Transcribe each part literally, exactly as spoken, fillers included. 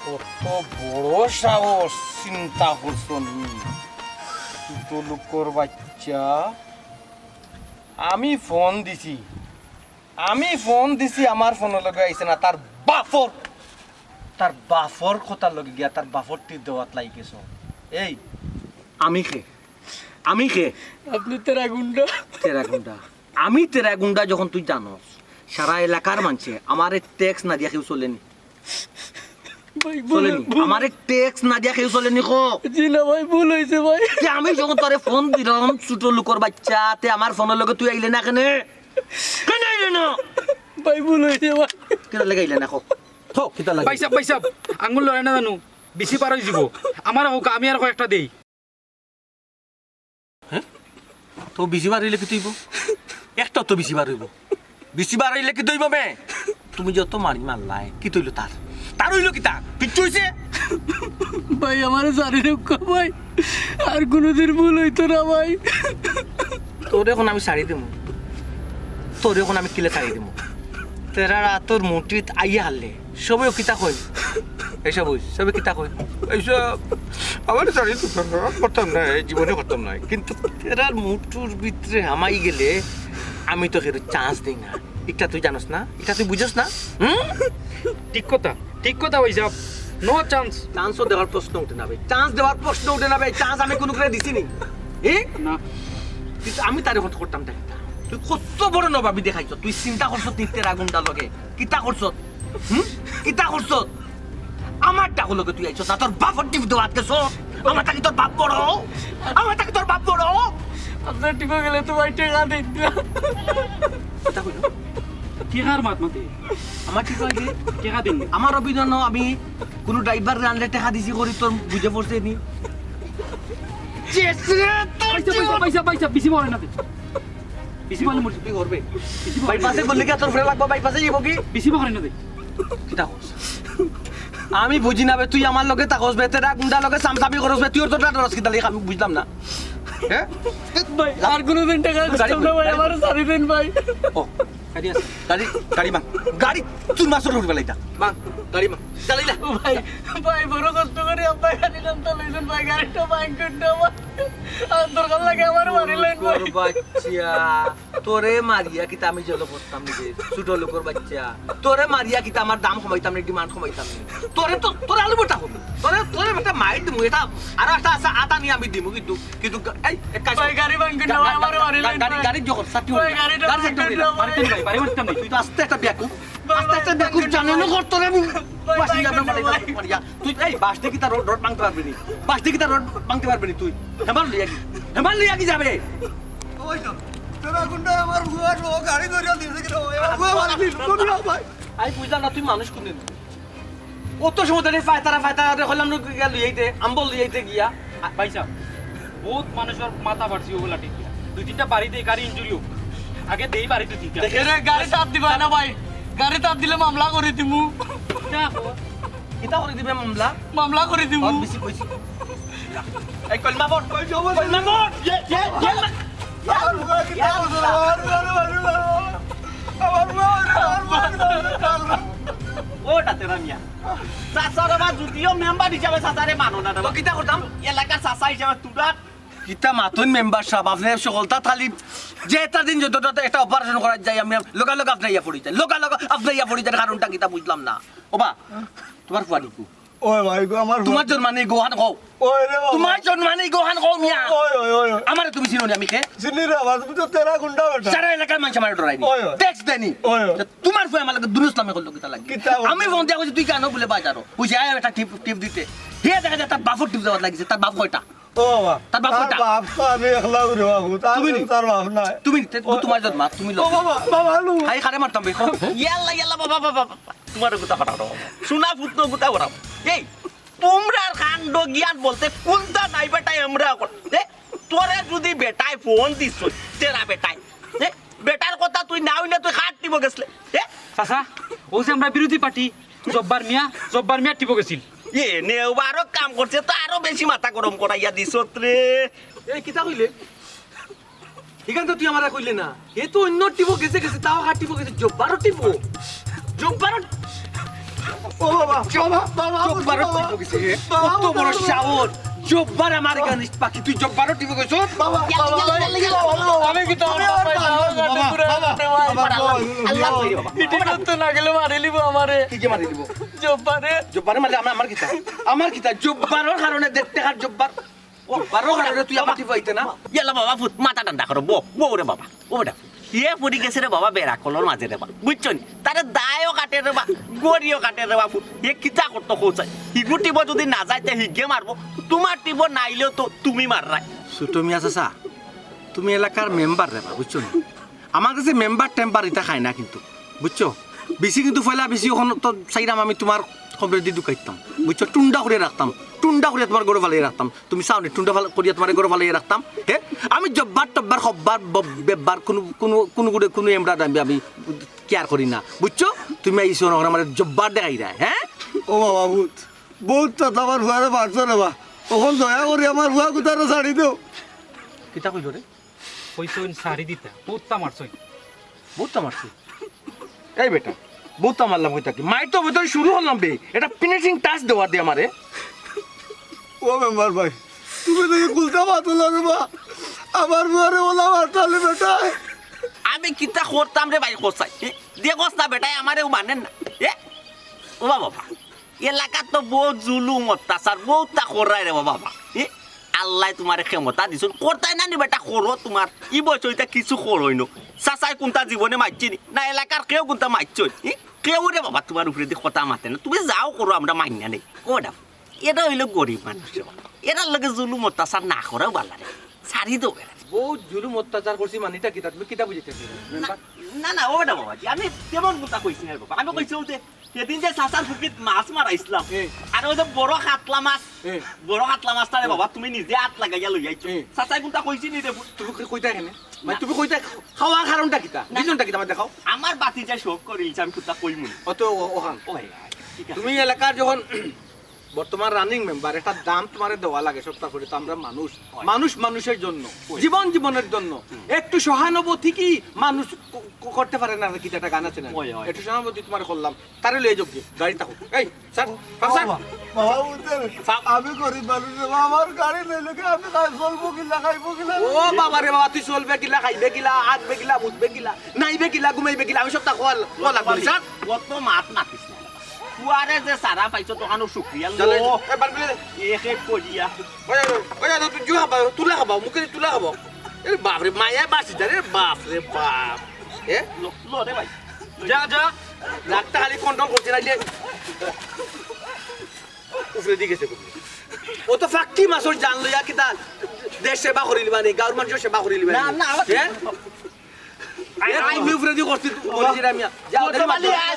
কত বড় সাহস, চিন্তা করছো নি? ছোট লোকর বাচ্চা, আমি ফোন দিছি, আমি ফোন দিছি, আমার ফোনর লগে আইছে না, তার বাফর, তার বাফর কথার লগে গিয়া তার বাফর টিপ দেওয়াত লাগি গেছো। এই, আমি কে? আমি কে? আপনি তেরা গুন্ডা। তেরা গুন্ডা? আমি তেরা গুন্ডা যখন তুই জানস, সারা এলাকার মানষে আমারে ট্যাক্স না দিয়া কেউ চলেনি। ভাই, ভুল, চলেনি। ভুল। আমারে ট্যাক্স না দিয়া কেউ চলেনি, কো। জি না ভাই, ভুল হইছে ভাই। তে আমি যখন তোরে ফোন দিলাম, ছোট লোকর বাচ্চা, তে আমার ফোনর লগে তুই আইলে না কেনে? কেনে আইলে না? ভাই, ভুল হইছে ভাই। কিতার লাগি আইলে না, কো? কো, কিতার লাগি? ভাই সাব, ভাই সাব, আঙ্গুল লড়াই না জানু, বেশি বার হয়ে যাব। আমার হোক, আমি আর কয়েকটা দেই। হ্যাঁ? তো বেশি বার হইলে কিতা অইবো? একটা তো বেশি বার হইবো। বেশি বার হইলে কিতা অইবো বে? তুমি যত মারি মারলায়, কিতা অইলো তার? তার অইলো কিতা? কিচ্ছু অইছে? ভাই, আমারে ছাড়ি দেউক্কা ভাই, আর কোনোদিন ভুল হইতো না ভাই। তোরে এখন আমি ছাড়ি দিমু, তোরে এখন আমি কিলা ছাড়ি দিমু? তেরার আতর মুঠিত আইয়া হারলে সবে কিতা কইন? এইসব অই, সবে কিতা কইন? এইসব আমারে ছাড়ি দিতো না, করতাম না, এই জীবনে করতাম না। কিন্তু তেরার মুঠুর ভিতরে হামাই গেলে আমি তো কেউরে চান্স দেই না। ইটা তুই জানোস না? ইটা তুই বুঝোস না? হুম? ঠিক কথা, ঠিক কথা ভাই সাব। No chance। চান্সও দেওয়ার প্রশ্ন উঠে না ভাই, চান্স দেওয়ার প্রশ্ন উঠে না ভাই। চান্স আমি কোনো করে দিছি নি? এ? না। কিন্তু আমি তারে হট করতাম না। তুই কত বড় নবাবি দেখাইছ, তুই চিন্তা করছ তিনটের আগুনটা লগে। কিতা করছত? হুম? কিতা করছত? আমার টাকা লগে তুই আইছত না, তোর বাপর টিপ দেওয়া আটকেছ। আমার টাকা তোর বাপ বড়? আমার টাকা তোর বাপ বড়? আপনার টিপে গেলে তো ভাই টেকা দিন না। কিতা কইল? টেকার মাত মাতে। আমার টিপে গেলে টেকা দিন না। আমার অভিনয় আমি কোনো ড্রাইভার আনলে টেকা দিছি করি তোর বুঝে পড়ছে নি? চেষ্টা তোর পয়সা, পয়সা, জীবন। পয়সা, পয়সা, বেশি বলে না দে। বেশি বলে মরছি। কি করবে? বেশি বলে বাইপাসে না দে। বললে কি তোর ফেরা লাগবো? বাইপাসে যাবো কি? বেশি বলে না দে। কিতা করছ? আমি বুঝি না বে, তুই আমার লগে থাকস বে, তেরা গুন্ডা লগে সামসামি করস বে, তুই ওর তো ডরাস কিতা লাগি, আমি বুঝলাম না। হ্যাঁ? ভাই, আর কোনোদিন টাকা গাড়ি খুঁজতাম না ভাই, কই? আমার ছাড়ি দেন ভাই। ও, গাড়ি আছে। গাড়ি, গাড়ি মাং। গাড়ি চুরমার চুর করি ফেলাইতা। মাং, গাড়ি মাং। চালাইলা। ভাই, ভাই, বড় কষ্ট করি আপনার গাড়ি নামটা লইলেন ভাই, গাড়িটা ভাঙ করে আমার। আর দরকার লাগে আমার মারি লইন ভাই। তোর বাচ্চা, তোরে মারিয়া কিতা আমি জেলো পড়তাম নি রে? ছোট লোকর বাচ্চা। তোরে মারিয়া কিতা আমার দাম কমাইতাম নি, ডিমান্ড কমাইতাম নি? তোরে তো, তোরে আলু বটা কমি। তোরে, তোরে একটা মাইর দিমু, এটা আরো একটা আছে, আটা নিয়া আমি দিমু কিন্তু, কিন্তু গা-, এই, এক কাজ কর। ভাই, গাড়ি ভাঙ করে গা-, গা-, আমার গা-, মারি গা-, লইন গাড়ি, ভাই। গাড়ি জোর কর, সাথী ভাই, হইলে। গাড়িটা গাড়ি ভাঙ সাথী করে হইলে। দাও মারি ভাই। দিমু ভাই, বাড়ি মারতাম নাই, তুই তো আস্তে একটা বেয়াকুব। ভাই, আস্তে একটা ভাই, বেয়াকুব ভাই, জানে না ভাই, কর তোরে আমি ভাই, বাসি ভাই, যাবে ভাই, পারি না, ভাই। পারিয়া। তুই এই বাঁশ দিয়ে কি তার রড, রড ভাঙতে পারবি নি? বাঁশ দিয়ে কি তার রড ভাঙতে পারবি নি তুই? হেমাল লইয়া কি? হেমাল লইয়া কি যাবে? ওই তো, তোরা গুন্ডা আমার বুয়ার ও গাড়ি ধরিয়া দিছে কিনা ভাই? আমার বুয়া মারি দিল, কোন ভাই? আমি বুঝলাম না তুই মানুষ কোনদিন। অত সময় ধরে ফায়তারা ফায়তারা রে কইলাম না গিয়া লইয়া আইতে, আম্বল লইয়া আইতে গিয়া। আ, ভাই সাহেব, বহুত মানুষের মাথা ফাটছি ওগুলা ঠিক। দুই তিনটা বাড়িতে গাড়ি ইনজুরি হোক। আগে দেই বাড়ি দুই তিনটা। দেখে রে, গাড়ি তাপ দিবা না ভাই। গাড়ি তাপ দিলে মামলা করে দিমু। কিতা কর? কিতা করে দিবে মামলা? মামলা করে দিমু। আর বেশি কইছি। এই কলমা পড়, কলমা পড়। ইয়ে, ইয়ে, ইয়ে। আমার বুয়া কিতা করছে? আমার বুয়া, আমার বুয়া, আমার বুয়া। আমার বুয়া, আমার বুয়া। ও, ডাক্তার মিয়া। চাচার আবার যদিও মেম্বার হিসাবে চাচারে মানো না, তো কিতা করতাম? এলাকার চাচা হিসাবে তুরার কিতা মাতইন মেম্বার সাব, আপনে সকলতা খালি যে এটা দিন যত যত একটা অপারেশন করা যায়, আমি লগা লগা আপনে ইয়া পড়ি যায়, লগা লগা আপনে ইয়া পড়ি যায়, কারণটা কিতা বুঝলাম না। ওবা, তোমার ফুয়া নিকু। ওই ভাই গো, আমার তোমার ফুয়া। জন্মানি গোহান কও। ওই রে বাবা। তোমার জন্মানি গোহান কও মিয়া। ওই, ওই, ওই, ওই। আমারে তুমি চিনো নি আমি কে? চিনি রে বাবা, তুমি তো তেরা গুন্ডা বেটা। সারা এলাকার মানুষ আমারে ডরাইনি। ওই, ওই। ট্যাক্স দেনি। ওই, ওই। তা তোমার ফুয়া আমার লগে দুরুস নামে করলো কিতা লাগি? কিতা বলছো? আমি ফোন দিয়া কইছি, "তুই কেন বলে বাজারো?" কইছে, "আয়, আয়, একটা টিপ, টিপ দিতে।" হে দেখা যায় তার বাপর টিপ দেওয়ার লাগিছে, তার বাপ কয়টা? ও বাবা। তার বাপ তার কয়টা? বাপ তো আমি একলা উরে বাবু, তার তুমি নি? তার বাপ নাই। তুমি নি? তে ও। তোমার জন্ম, তুমি লো। ও বাবা, বাবা, লো। হাই, কারে মারতাম বে, কও। ইয়াল্লা, ইয়াল্লা, বাবা, বাবা, বাবা। তোমার গুতা ফাটাও। শোনা পুত্র গুতা ফাটাও। এই, তোমরার কাণ্ড জ্ঞান বলতে কোনটা নাই বেটা আমরা এখন? এ, তোরে যদি বেটায় ফোন দিছ, তেরা বেটায়। এ, বেটার কথা তুই না হইলে তুই কার টিপো গেছলে? এ? চাচা, ও যে আমরা বিরোধী পার্টি, জব্বার মিয়া, জব্বার মিয়া টিপো গেছিল। এ, নে, ও আরো কাম করছে, তো আরো বেশি মাথা গরম করাইয়া দিছত রে। এই, কিতা কইলে? এখান তো তুই আমারে কইলে না। এ তো অন্য টিপো গেছে, গেছে, তাও কার টিপো গেছে, জব্বারও টিপো। জব্বারও। ও বাবা, বাবা, বাবা, জব্বারও বাবা, টিপো গেছে, হে? বাবা, কত বড় বাবা, সাহস! জব্বার আমার গানিস পাখি, তুই জব্বারও টিপো গেছস? বাবা, বাবা, বাবা, বাবা, বাবা, আমি কি তো আমার বাবা, বাবা, বাবা, বাবা, বাবা, বাবা, বাবা, আল্লাহ কইরে বাবা। ইটি করতে না গেলে মারি লিব আমারে। কি যে মারি লিব? জব্বারে। জব্বারে মারলে আমার, আমার কিতা? আমার কিতা? জব্বারর কারণে দেখতে কার জব্বার? ও, বারো বারো রে, তুই আমার টিপো আইতে না? ইয়াল্লা বাবা, ফুত, মাথা ঠান্ডা করো, বউ, বউ রে বাবা, ও বেটা, হে পড়ি গেছে রে বাবা, বেড়া কলর মাঝে রে বাবা, বুঝছো নি? তারে দায়ও কাটে রে বা, গড়িও কাটে রে বা, ফুত, হে কিতা করতো কও চাই? হিগুর টিপো যদি না যাইতে হিগে মারবো, তোমার টিপো নাইলেও তো তুমি মাররায়। ছোট মিয়া চাচা, তুমি এলাকার মেম্বার রে বা, বুঝছো নি? আমার গেছে মেম্বার টেম্বার ইতা খায় না কিন্তু, বুঝছো? বিচি কিন্তু ফয়লা বিচি অখন তো চাইরাম আমি তোমার কবরেদি ঢুকাইতাম, বুঝছো? টুন্ডা করিয়া রাখতাম, টুন্ডা করিয়া তোমার ঘরো ফালাইয়া রাখতাম। তুমি চাও নি টুন্ডা ফালা-, করিয়া তোমার ঘরো ফালাইয়া রাখতাম? হে, আমি জব্বার টব্বার খব্বার ব-, বেব্বার কুনু, কুনু, কুনু গুড়ে কুনু এমরা দাম আমি কেয়ার করি না, বুঝছো? তুমি আইছো না, আমার জব্বার দেখাইরায়, হে? ও বাবা, ভূত, ভূত তো আমার ফুয়ারে মারছো রে বা। অখন দয়া করি আমার ফুয়া কুতারে ছাড়ি দেও। কিতা কইলো রে? কইছইন ছাড়ি দিতা, বউত্তা মারছইন। বউত্তা মারছি? এই বেটা, বউত্তা মারলাম কইতা কি? মাইর তো ভিতরে শুরু করলাম বে, এটা ফিনিশিং টাচ দেওয়ার দে আমারে। ও মেম্বার ভাই, তুমি দেখি কুলতা মাতো না রে বা। আমার ফুয়ারে ওলা মারতালে বেটা। আমি কিতা করতাম রে ভাই কসাই? এ, দেখোস না বেটায় আমারেও মানের না। এ, ও বাবা, এলাকাত তো বউত জুলুম অত্যাচার, বউত্তা কররায় রে বাবা। এ, আল্লায় তোমারে ক্ষমতা দিছইন, করতায় না নি বেটা, করো তোমার। ই বয়সো ইতা কিছু করইন। চাচায় কুনতা জীবনে মারছে নি? না এলাকার কেউ কুনতা মারছে নি? এ, কেউ রে বাবা তোমার উপরেদি কথা মাতে না। তুমি যাও করো, আমরা মাইন্না নেই। ও বেটা, এরা অইলো গরিব মানুষ রে বাবা। এরার লগে জুলুম অত্যাচার না করাউ ভালা রে। ছাড়ি দেও এরারে। বউত জুলুম অত্যাচার করছি মানিটা কিতা? তুমি কিতা বুঝাইতায়? না, না, না, ও বেটা বাবা, আমি তেমন কুনতা কইছি না রে বাবা। আমি কইছি অউ যে সেদিন যে চাচার পুকুরিত মাছ মারাইছলাম, এ। আর অউ যে বড় কাতলা মাছ, এ। বড় কাতলা মাছটা রে এ। বাবা, তুমি নিজে আত লাগাইয়া লই আইছো। এ। চাচায় কুনতা কইছে নি রে? তুমি কই-, কইতায় কেনে? মানে না। তুমি কইতায় খাওয়ার কারণটা কিতা? না। Reason টা কিতা আমারে দেখাও। আমার ভাতিজায় শখ করিলিছে, আমি কুনতা কইমু না। অত ও-, অখান। ও ভাই, ঠিক আছে। তুমি এলাকার যখন বর্তমান running member, একটা দাম তোমারে দেওয়া লাগে, সবতা করি তো আমরা মানুষ। হয়। মানুষ মানুষের জন্য, হয়। জীবন জীবনের জন্য। হুম। একটু সহানুভূতি কি মানুষ ক-, ক-, করতে পারে না, কিতা একটা গান আছে না? হয়, হয়। একটু সহানুভূতি তোমারে করলাম, তারে লইয়া যাও গি, গাড়িত থাকো। এই, স্যার, স্যার, স্যার। বাবা, বাবা, উঠতে হবে। স্যার। আমি গরিব মানুষ, বাবা, আমার গাড়ি নাই, লোকে আমি খাই, চলবো কিলা, খাইবো কিলা? ও বাবা রে বাবা, তুই চলবে কিলা, খাইবে কিলা, আটবে কিলা, বুঝবে কিলা, নাইবে কিলা, ঘুমাইবে কিলা, আমি সবতা কওয়া লাগবো, স্যার। অত মাত মাতিস না। ফুয়ারে যে সারা পাইছো, তখানও শুক্রিয়া লো। চলে, এ, বার করে দে। এক এক করিয়া। ওই, ওই, ওই, ওই, তুই জুয়া খাবা, তুলা খাবা, মুখে তুলা খাবা। এ বাপ রে, মায়া বাসি যা রে, বাপ রে বাপ। এ? লো, লো রে ভাই। যা, যা। রাগটা খালি control করতে নাইলে। উপরে দিকে গেছে। ও তো ফাক্কি মাছর জান লইয়া কিতা দেশ সেবা করিলিবা নি, গাঁওর মানুষর সেবা করিলিবা নি। না, না, আমার এ? এ, আই, আই, আমি উপরে দিয়ে করছি, তুই বলিস রে, আমি। যাও, ও, তাহলে বাবা, যাও। আয়,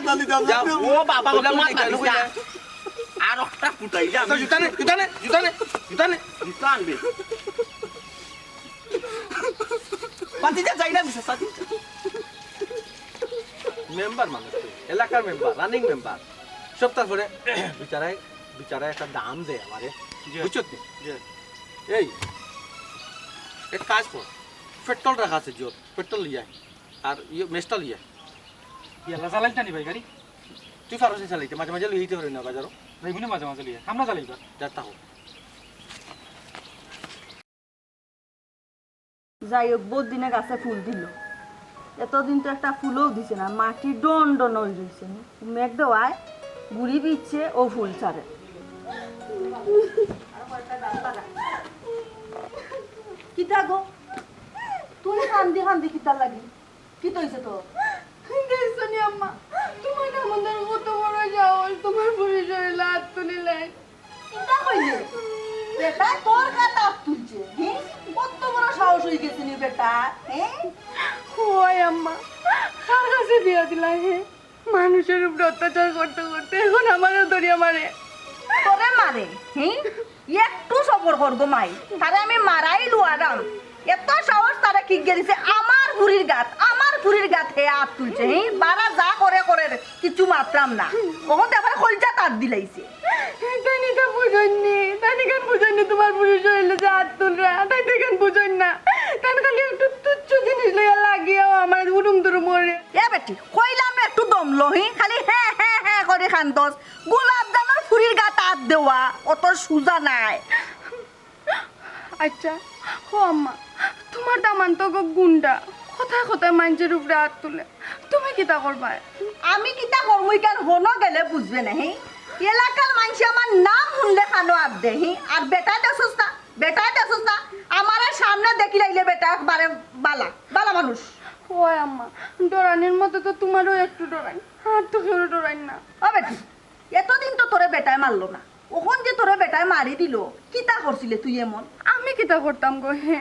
যাও। ও বাবা, বললাম, তোমার না, কেন মারিস না। কইলে? আর একটা ফুটাই যা। তো জুতা নে, জুতা নে, জুতা নে, জুতা নে। জুতা আনবে। পাতি যা, যাই না, মিসেস পাতি। মেম্বার মানুষ তো, এলাকার মেম্বার, running member। সপ্তাহ পরে বিচারায়, বিচারায় একটা দাম দেয় আমারে। জি। বুঝছত নি? জি। এই, এক কাজ কর, পেট্রোল রাখা আছে, জিওত, পেট্রোল লিয়া। আর ইয়ে, মেস্টাল ইয়া। ইয়াল্লা, চালাইতা নি ভাই গাড়ি? তুই পারস নি চালাইতে, মাঝে মাঝে লইতে পারি না বাজারও। যাইবো নি মাঝে মাঝে লইয়া, আমরা চালাইবা। যা, তাও। যাই হোক, বহুত দিনে গাছে ফুল দিল, এতদিন তো একটা ফুলও দিছে না, মাটি ডন ডন হয়ে রয়েছে। মেঘ দেওয়ায় গুড়ি বিচ্ছে ও ফুল ছাড়ে। কিতা গো, তুমি কান্দি কান্দি কিতা লাগি? কিতা অইছে তোর? দেখছো নি আম্মা, তোমার নামদার কত বড় সাহস, তোমার ফুরির শরীরে আত তুলিলাইন। কিতা কইলে? বেটা, তোর গাত আত তুলছে, হি? কত বড় সাহস হয়ে গেছে নি বেটা, হে? ওই আম্মা, কার কাছে বিয়া দিলা, হে? মানুষের উপরে অত্যাচার করতে করতে এখন আমারও দরিয়া মারে। তোরে মারে, হি? একটু সবর কর গো মাই, তারে আমি মারাই লুয়ারাম। এত সাহস তারে কিগিয়ে দিছে আমার ফুরির গাত, আমার ফুরির গাত হে আত তুলছে, হি? বারা যা করে করে রে, কিচ্ছু মাতরাম না। অখন তো এবারে কলজা তার দিলাইছে। তাইন ইতা বুঝইন নি, তাইন ইখান বুঝইন নি, তোমার ফুরির শরীরে যে আত তুলরা, তাইন তো ইখান বুঝইন না। তাইন খালি একটু তুচ্ছ জিনিস লইয়া লাগিয়াও আমার উড়ুম দুরুম করে। এ বেটি, কইলাম না একটু দম লো, হি? খালি হ্যাঁ, হ্যাঁ, হ্যাঁ করে আন্দোস, গোলাপজামর ফুরির গাত আত দেওয়া অত সুজা নায়। আচ্ছা, হো আম্মা, তুমার দামান তো গো গুন্ডা, কথায় কথায় মাইনষের উপরে আত তুলে, তুমি কিতা করবায়? আমি কিতা করমু ইখান হনো গেলে বুঝবে না, হি? এলাকার মাইনষে আমার নাম হুনলে কানো আত দে, হি? আর বেটায় দেখছস না, বেটায় দেখছস না, আমারে সামনে দেখিলাইলে বেটা একবারে বালা, বালা মানুষ। ওই আম্মা, ডরানির মতো তো তুমারেও একটু ডরাইন, আর তো কেউ ডরাইন না। ও বেটি, এতদিন তো তোরে বেটায় মারলো না, অখন যে তোরে বেটায় মারি দিলো, কিতা করছিলে তুই এমন? আমি কিতা করতাম গো, হে?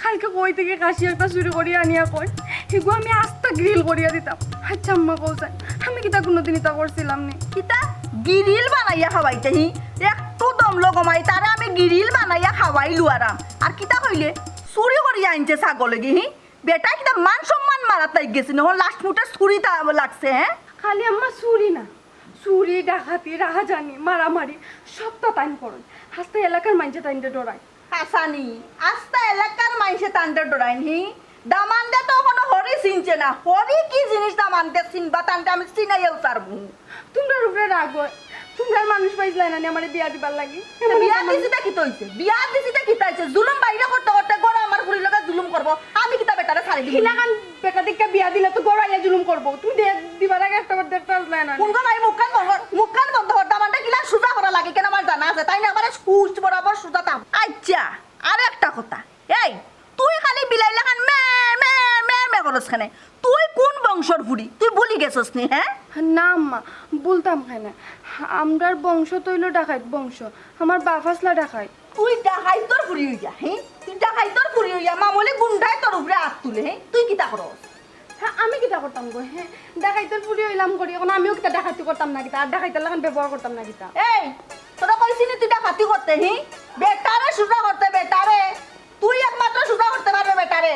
কালকে কই থাকি কাশি একটা চুরি করি আনিয়া কই, হিগু আমি আস্তা গ্রিল করিয়া দিতাম। আচ্ছা আম্মা, কও চাই, আমি কিতা কুনুদিন ইতা করছিলাম নি? কিতা গিরিল বানাইয়া খাওয়াইতে হি? একটু দম লও গো মাই, তারে আমি গিরিল বানাইয়া খাওয়াইলু আরাম। আর কিতা কইলে, চুরি করিয়া আনছে ছাগল এগি, হি? বেটায় কিতা মান সম্মান মারাত লাগি গেছে, অখন লাস্ট মুহূর্তে চুরিত লাগছে, হে? খালি আম্মা চুরি না, চুরি, ডাকাতি, রাহাজানি, মারামারি, সবতা তাইন করইন। আস্তা এলাকার মাইনষে তাইনরে ডরাইন। হাছানি, আস্তা এলাকার মাইনষে তানরে ডরাইন, হি? দামান্দে তো অখনো হরি চিনছে না। হরি কি জিনিস দামান্দে চিনবা, তানরে আমি চিনাইয়াউ ছাড়মু। তুমরার উপরে রাগ অয়, তুমরার মানুষ পাইছলায় না নি আমারে বিয়া দিবার লাগি? তে বিয়া দিছি তা কিতা অইছে? বিয়া দিছি তা কিতা অইছে? জুলুম বাইরে করতে করতে ঘরো আমার ফুরির লগে জুলুম করবো, আমি কিতা বেটারে ছাড়ি দিমু? হিলাখান বেটা দেখিয়া বিয়া দিলে তো ঘরো আইয়া জুলুম করবো। তুমি দে-, দিবার আগে একটা বার দেখতে আসলায় না নি? কুনগো ভাই, মুখখান বন্ধ কর, মুখখান বন্ধ কর। দামান্দরে কিলা সুজা করা লাগে কেনে আমার জানা আছে, তাইন একবারে সুচ বরাবর সুজা তাম। আচ্ছা, আর একটা কথা, এই, তুই খালি বিলাইর লাখান মে, মে, মে, মে করস কেনে? তুই কুন বংশর ফুরি? তুই ভুলি গেছস নি, হে? না আম্মা, ভুলতাম কেনে? আমরার বংশ তো অইলো ডাকাইত বংশ, আমার বাপ আছলা ডাকাইত। তুই ডাকাইতর ফুরি অইয়া, হে? তুই ডাকাইতর ফুরি অইয়া মামুলি গুন্ডায় তোর উপরে আত তুলে, হে? তুই কিতা করস? হে, আমি কিতা করতাম গো, হে? ডাকাইতর ফুরি অইলাম করি, অখন আমিও কিতা ডাকাতি করতাম না কিতা, আর ডাকাইতর লাখান ব্যবহার করতাম না কিতা? এই, তোরে কইছি নি তুই ডাকাতি করতে, হি? বেটারে সুজা করতে, বেটারে। তুই একমাত্র সুজা করতে পারবে বেটারে।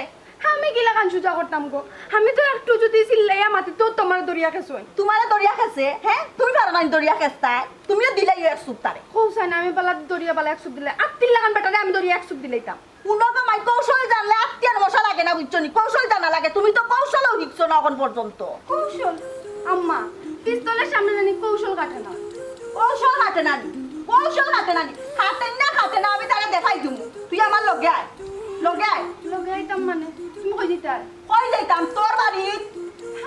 আমি কিলাখান সুজা করতাম গো? আমি তো একটু যুদি চিল্লাইয়া মাতি তো তুমারে ধরিয়া খেছইন। তুমারে ধরিয়া খেছে, হে? তুমি পারো না নি ধরিয়া খেছতায়? তুমিও দিলাইও এক চুপ তারে। কও চাই না, আমি বালা ধরিয়া বালা এক চুপ দিলাই। আত্তির লাখান বেটারে আমি ধরিয়া এক চুপ দিলাইতাম। কুনগো মাই, কৌশল জানলে আত্তিয়ার মশা লাগে না, বুঝছো নি? কৌশল জানা লাগে, তুমি তো কৌশলও শিখছো না অখন পর্যন্ত। কৌশল? আম্মা, পিস্তলের সামনে জানি কৌশল খাটে না। কৌশল খাটে না নি, কৌশল খাটে না নি, খাটে না, খাটে না, আমি তারে দেখাই দিমু। তুই আমার লগে আয়, লগে আয়। লগে আইতাম মানে? তুমি কই যাইতায়? কই যাইতাম? তোর বাড়ি।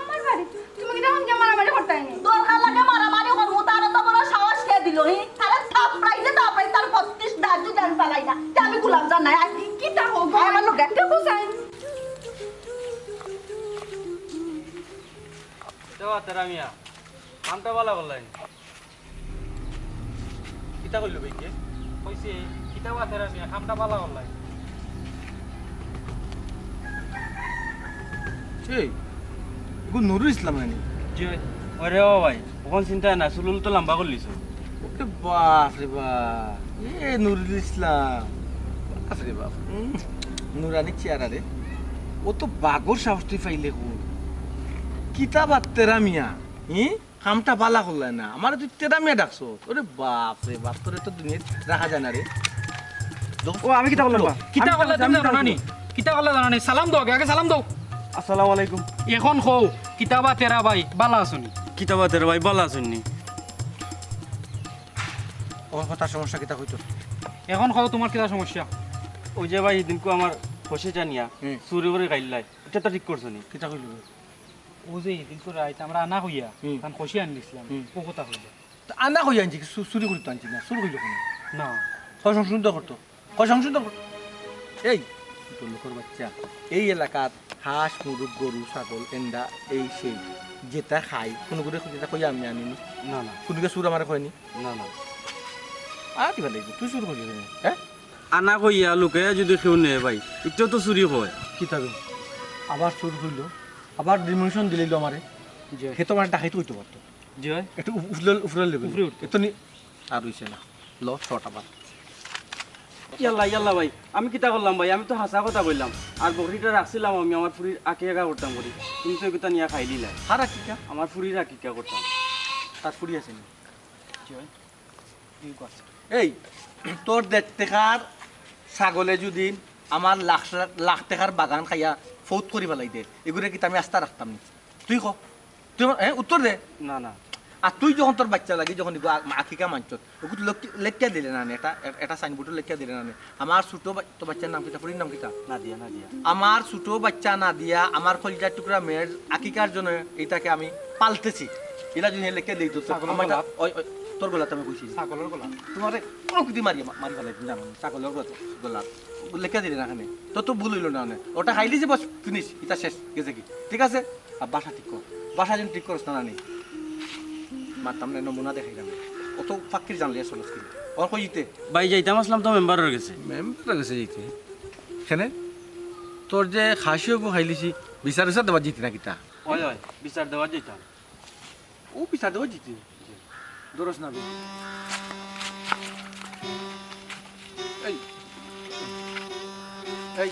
আমার বাড়ি? তুমি কিতা অখন গিয়া মারামারি করতায় নি? দরকার লাগে মারামারি করমু, তারে তো বড় সাহস কে দিল, হি? তারে থাপড়াইলে থাপড়াই, তার বত্রিশ দাঁত যদি আমি ফালাই না, তে আমি গোলাম জান নাই, আয়। কিতা কও গো? আয় আমার লগে। দেখো চাই। কিতা বা তেরা মিয়া, কামটা বালা করলায় নি? কিতা কইলো ভাইকে? কইছে, কিতা বা তেরা মিয়া, কামটা বালা করলায় নি? এই, এগু নুরুল ইসলাম নানি? জি ভাই। ওরে ও ভাই, অখন চিন্তা না, চুল তো লম্বা করলিছো। ওরে বাপ রে বাপ, এ নুরুল ইসলাম, বাপ রে বাপ, উম, নুরানি চেহারা রে। ও তো বাঘর সাহস তুই পাইলে কই? কিতা বা তেরা মিয়া, হি? কামটা বালা করলায় না, আমারে তুই তেরা মিয়া ডাকছস। ওরে বাপ রে বাপ, তোরে তো দুনিয়াত রাখা যায় না রে। ও, আমি কিতা করলাম বা? কিতা করলাম তুমি জানো না নি? কিতা করলাম জানো না নি? সালাম দেও আগে, আগে সালাম দেও। আসসালামু আলাইকুম। অখন কও, কিতা বা তেরা ভাই, বালা আছো নি? কিতা বা তেরা ভাই, বালা আছো নি? অখন কথা সমস্যা কিতা কইতো? অখন কও, তুমার কিতা সমস্যা? ওই যে ভাই, হিদিনকু আমার খসি জানিয়া হুম। চুরি করি খাইলায়, ইটা তো ঠিক করছো নি? কিতা কইলো? ও যে হিদিনকু রাইত আমরা আনা কইয়া, হুম। তান খসি আনি দিছিলাম, হুম। ও কথা কইলো। তা আনা কইয়া আনছি কি? চু-, চুরি করি তো আনছি না, চুর কইলো কেনে? না। কয় সংশোধন তো করতো, কয় সংশোধন তো করতো। এই, তোর লোকের বাচ্চা, এই এলাকাত হাঁস, মুরুগ, গরু, ছাগল, এন্ডা, এই সেই, যেটা খাই, কুনুগুরে যেটা কইয়া আমি আনি নি। না, না। কুনুগুরে চুর আমারে কয়নি? না, না। আর কিবা লাগবে, তুই চুর করলি কেনে? হ্যাঁ? আনা কইয়া লুকাইয়া যদি কেউ নেয় ভাই, ইটাও তো চুরি কয়। কিতা বে? আবার চুর কইলো, আবার ডিমোশন দিলাইলো আমারে। জি। হে তো আমার ডাকাইত কইতো পারতো। জি ভাই। একটু উফ-, উফলে-, উফলে লেভেল। উপরে উঠতো। এত নি-, আর হইছে না। ল, শট আবার। ইয়াল্লা, ইয়াল্লা ভাই, আমি কিতা করলাম ভাই? আমি তো হাছা কথা কইলাম। আর বকরিটা রাখছিলাম আমি আমার ফুরির আকিকা করতাম করি। তুমি তো এগুতা নিয়া খাইলিলায়। কার আকিকা? আমার ফুরির আকিকা করতাম। তার ফুরি আছে নি? জি ভাই। এই, তোর দেড় টেকার ছাগলে যদি আমার লাখ, লাখ টেকার বাগান খাইয়া ফৌত করি ফালাই দে, এগুরে কিতা আমি আস্তা রাখতাম নি? তুই ক, তুই আমার, হ্যাঁ, উত্তর দে। না, না। আর তুই যখন তোর বাচ্চার লাগি যখন ইগু আ-, আকিকা মানছত, ওগুত লেখি-, লেখিয়া দিলে না নে, এটা, এ-, এটা সাইনবোর্ডো লেখিয়া দিলে না নে। আমার ছোট বা-, তোর বাচ্চার নাম কিতা, ফুরির নাম কিতা? নাদিয়া, নাদিয়া। আমার ছোট বাচ্চা নাদিয়া, আমার কলিজার টুকরা মেয়ের আকিকার জন্য এটাকে আমি পালতেছি। এটা যদি লেখিয়া দেই তো, তো ছাগলর আমার গলা। ওই, ওই, তোর গলাত আমি কইছি। ছাগলর গলা। তোমারে কোনো কুদি মারিয়া মা-, মারি ফেলাই, জানো, ছাগলর গলা, গলা। লেখিয়া দিলে না এখানে। তো, তো ভুল হইল না, মানে। ওটা খাইলি যে বস, ফিনিশ, এটা শেষ, গেছে কি? ঠিক আছে? আর বাসা ঠিক কর। বাসা যেন ঠিক করস না, নানি। মারতাম না, নমুনা দেখাইলাম। অত ফাক্কির জানলে আসলে কি? ওর কই যেতে? ভাই, যাইতাম আসলাম তো মেম্বারর গেছে। মেম্বারর গেছে যাইতে? কেনে? তোর যে খাসি হবু খাইলিছি, বিচার বিচার দেবার যেতে না কিতা? ওই, ওই, বিচার দেবার যেতাম। ও বিচার দেবার যেতে? ধরস না বে। এই, এই,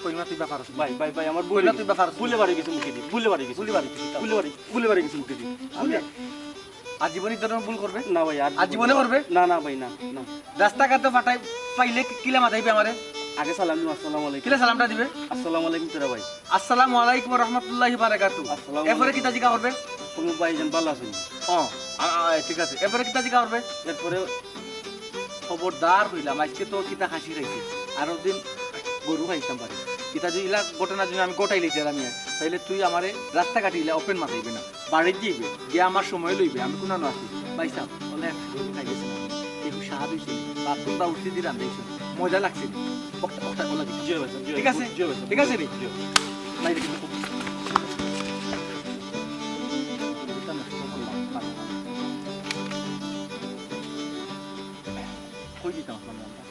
কইমা তুই ব্যাপার আছে। ভাই, ভাই, ভাই, আমার ভুল কইমা হয়ে তুই গেছে। ব্যাপার আছে। ভুলে বাড়ি গেছে মুখে দি, ভুলে বাড়ি গেছে। ভুলে বাড়ি গেছে। ভুলে বাড়ি, ভুলে বাড়ি গেছে মুখে দি। ভুলে? আজীবন এই ধরনের ভুল করবে? না ভাই, আর আর জীবনে করবে? না, না ভাই, না, না। রাস্তাঘাটে ফাটাই, পাইলে কি-, কিলা মাতাইবে আমারে? আগে সালাম দিবা, আসসালামু আলাইকুম। কিলা সালামটা দিবে? আসসালামু আলাইকুম তোরা ভাই। আসসালামু আলাইকুম ওয়া রাহমাতুল্লাহি ওয়া বারাকাতুহু। আসসালামু এরপরে আলাইকুম। কিতা জিগা করবে? তুমি ভাইজান ভালা আছইন? ও, আ, আ, আ, ঠিক আছে। এরপরে কিতা জিগা করবে? এরপরে খবরদার কইলাম, আজকে তো কিতা খাসি খাইছি, আরো দিন গরু খাইতাম পারি। কিতা যদি ইলা ঘটনা যদি আমি ঘটাই লইতাম, তাইলে তুই আমারে রাস্তাঘাটে ইলা ওপেন মাতাইবে না। বাড়িত যাইবে, গিয়া আমার সময় লইবে, আমি কুনানো আছি। ভাই সাহেব, অনেক গরু খাই গেছে না? একটু স্বাদ হইছে, বাথরুমটা উঠতে দিয়ে রান্ধাইছে, মজা লাগছে। বকটা, বকটা, বলা দিছে। জি ভাই সাহেব, জি ভাই, ঠিক আছে? জি ভাই সাহেব, ঠিক আছে রে? জি। নাই রে, কিন্তু এটা নষ্ট করলাম, পারলাম না। কই দিতাম আপনার নামটা?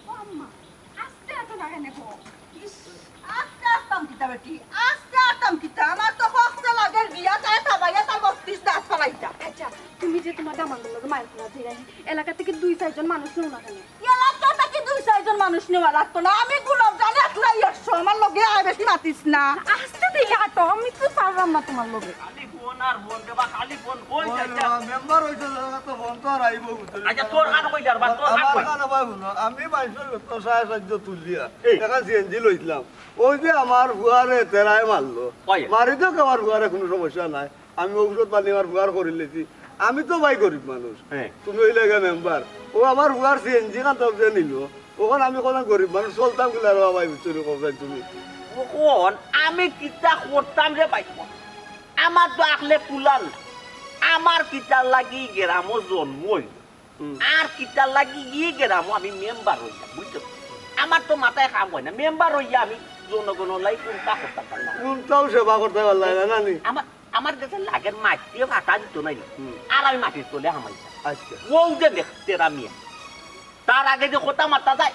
ও আম্মা, আস্তে আস্তে লাগাই নেবো। ইস, আস্তে আস্তাম কিতা বেটি, আস্তে আস্তাম কিতা? আমার তো হকতে লাগের বিয়া, তাই থাবাইয়া তার বত্রিশ দাঁত ফালাইতা। আচ্ছা, তুমি যে তোমার দামান্দর লগে মায়ের খোলা ধরে এলাকা থেকে দুই চারজন মানুষ নেও না কেনে? এলাকা থেকে দুই চারজন মানুষ নেওয়া লাগতো না। আমি গোলাপ জানে একলাই একশো, আমার লগে আয় বেশি মাতিস না। আস্তে দিলে হাঁটো, আমি তো পারলাম না তোমার লগে। খালি ফোন আর ফোন দেবা, খালি ফোন। ওই ওই চাচা। বাবা, মেম্বার হইতে তো ফোন তো আর আইবো, বুঝলি? আচ্ছা, তোর কান কই যার বা, তোর কান আমার কই? কান আবার হুনো, আমি মানুষের তো সাহায্য সাহায্য তুলিয়া এই। টাকা সিএনজি লইছিলাম। ওই যে আমার ফুয়ারে তেরায় মারলো। ওই। মারি দেখ, আমার ফুয়ারে কোনো সমস্যা নাই। আমি ঔষধ পানি আমার ফুয়ার করি লেছি। আমি তো ভাই গরিব মানুষ। হ্যাঁ। তুমি ওই লাগে মেম্বার। ও আমার ফুয়ার সিএনজি খান তো যে নিল। ওখান আমি কোনো গরিব মানুষ চলতাম কিলা রে বাবা, এই চুরি করবেন তুমি। ওখান আমি কিতা করতাম রে ভাই? আমার তো আখলে কুলান। আমার কিতার লাগি গ্রামো জন্ম হইল। হুম। আর কিতার লাগি ই গ্রামো আমি মেম্বার হইলাম, বুঝছো? আমার তো মাথায় কাম হয় না। মেম্বার হইয়া আমি জনগণর লাগি কোনটা করতাম পারলাম না। কোনটাও সেবা করতে পারলাই না, নানি? আমার, আমার গেছে লাগের মাটিয়ে ফাটা দিত নাই। হুম। আর আমি মাটির তলে হামাইতাম। আচ্ছা। ও যে দেখতে রামিয়া। তার আগে যে কথা মাতা যায়,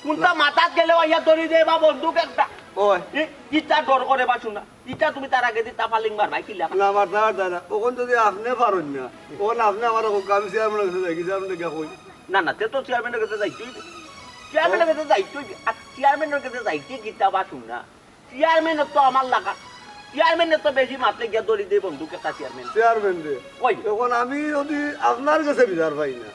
কোনটা না। মাথাত গেলে আইয়া ধরি দে বা বন্দুক একটা। ওই। ই-, ইটা ডর করে বা শুনা। ইটা তুমি তার আগে দিতা ফালিং মার ভাই কিলা? না, মারতা পারতা না। ওখান যদি আপনি পারেন না, ওখান আপনি আমার হোক, আমি চেয়ারম্যানের কাছে যাই, কি চেয়ারম্যানরে গিয়া কই? না, না, তে তো চেয়ারম্যানের কাছে যাইতেই। চেয়ারম্যানের কাছে যাইতেই। আর চেয়ারম্যানের কাছে যাইতে কিতা বা শুনা। চেয়ারম্যানের তো আমার লাগা। চেয়ারম্যানের তো বেশি মাতলে গিয়া ধরি দে বন্দুক একটা চেয়ারম্যান। চেয়ারম্যান রে। ওই। এখন আমি যদি আপনার কাছে বিচার পাই না,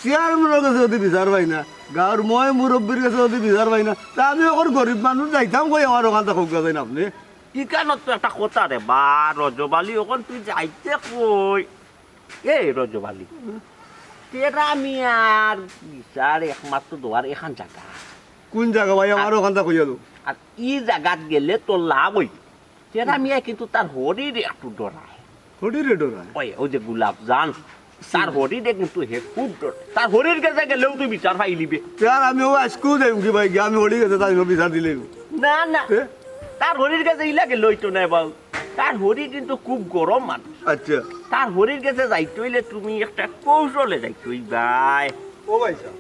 চেয়ারম্যানের কাছে যদি বিচার পাই না, গাঁওর ময় মুরব্বীর কাছে যদি বিচার পাই না, তা আমি এখন গরিব মানুষ যাইতাম কই আমার ওখান থেকে যাইন আপনি? ইখানো তো একটা কথা রে বা, রজব আলী, অখন তুই যাইতে কই? এ রজব আলী, তেরা মিয়ার বিচার একমাত্র দেওয়ার এখান জাগা। কোন জাগা ভাই? আমার আর ওখানটা কইয়া দেও। আর ই জাগাত গেলে তোর লাভ অইবে। তেরা মিয়া কিন্তু তার হরিরে একটু ডরায়। হরিরে ডরায়? ওই, ওই যে গোলাপ জান, তার হরিরে কিন্তু হে খুব ডরায়। তার হরির গেছে গেলেও তুই বিচার পাইলিবে। তে আর আমি ও আজকেও যাইমু কি ভাই, গিয়া আমি হরির গেছে তাই বিচার দিলে। না, না। এ? তার হরির গেছে ইলা গেলে অইতো না বাউ। তার হরি কিন্তু খুব গরম মানুষ। আচ্ছা। তার হরির গেছে যাইতে অইলে তুমি একটা কৌশলে যাইতে অইবায়। ও ভাই সাহেব,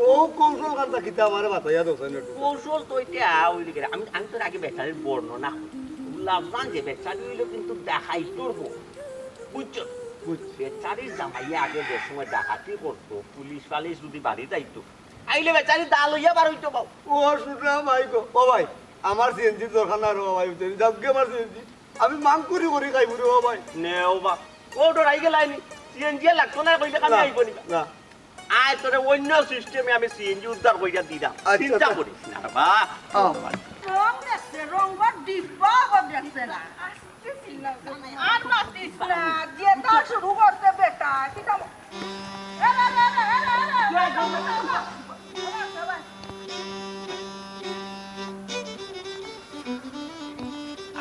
ও কৌশল কান্তা কিতা আমারে বাতাইয়া দেও চাইন একটু। কৌশল তো ইটা ওই দিকে, আমি, আমি তোর আগে বেচারির বর্ণনা করি। গোলাপ জান যে বেচারি অইলো কিন্তু ডাকাইতর বউ। বুঝছো? বুঝছি। বেচারির জামাইয়ে আগে যে সময় ডাকাতি করতো, পুলিশ ফালিশ যদি বাড়ি যাইতো, আইলে বেচারি দা লইয়া বার অইতো বাউ। ও শুনলাম ভাই গো, ও ভাই, আমার সিএনজির দরকার না রে ভাই, যাবগে আমার সিএনজি। আমি মাংকুরি করি খাইমু রে ও ভাই। নে ও বা, ও ডরাই গেলাইনি। সিএনজি লাগতো না কইলে কামে না, আইবো নি বা। না। আয় তোরে অন্য সিস্টেমে আমি সিএনজি উদ্ধার কইরা দিলাম। আচ্ছা, চিন্তা আচ্ছা। করিস না রে বা। আও। রং দেখছে রঙর ডিব্বা আবার দেখছে না। আর মাতিস না, যেটা শুরু করছে বেটা, কিতা ব-, এ, এ, এ, এ, এ, এ, এ, এ, এ, এ, এ, এ।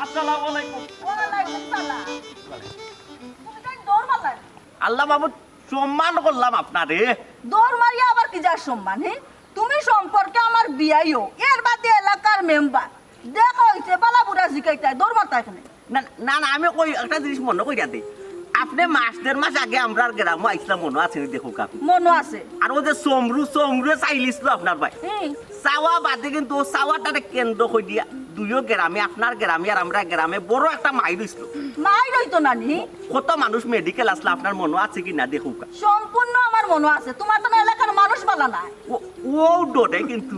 আসসালামু আলাইকুম। ওয়ালাইকুম সালাম। তুমি তাই দৌড় মারলা? আল্লাহ মাবুদ, সম্মান করলাম আপনারে। দৌড় মারিয়া আবার কি যার সম্মান, হে? তুমি সম্পর্কে আমার বিয়াইও, এর বাদে এলাকার মেম্বার। দেখো, অইছে, বালা বুড়া জিকাইতায়, দৌড় মারতায় কেনে? না, না, না, আমি কই একটা জিনিস মনো করিয়া দেই। আপনে মাস দেড় মাস আগে আমরার গ্রামো আইছলা, মনো আছে নি? দেখউক্কা। মনো আছে। আর অউ যে চমরু, চমরুয়ে চাইলিছলো আপনার বায়। হুম। চাওয়া বাদে কিন্তু অউ চাওয়াটারে কেন্দ্র করিয়া দুইও গ্রামে, আপনার গ্রামে আর আমরার গ্রামে বড় একটা মাইর অইছলো। মাইর অইতো না নি? কত মানুষ মেডিকেল আছলা, আপনার মনো আছে কি না দেখউক্কা। সম্পূর্ণ আমার মনো আছে, তুমার তো না এলাকার মানুষ বালা নায়। অউ, অউ ডরে কিন্তু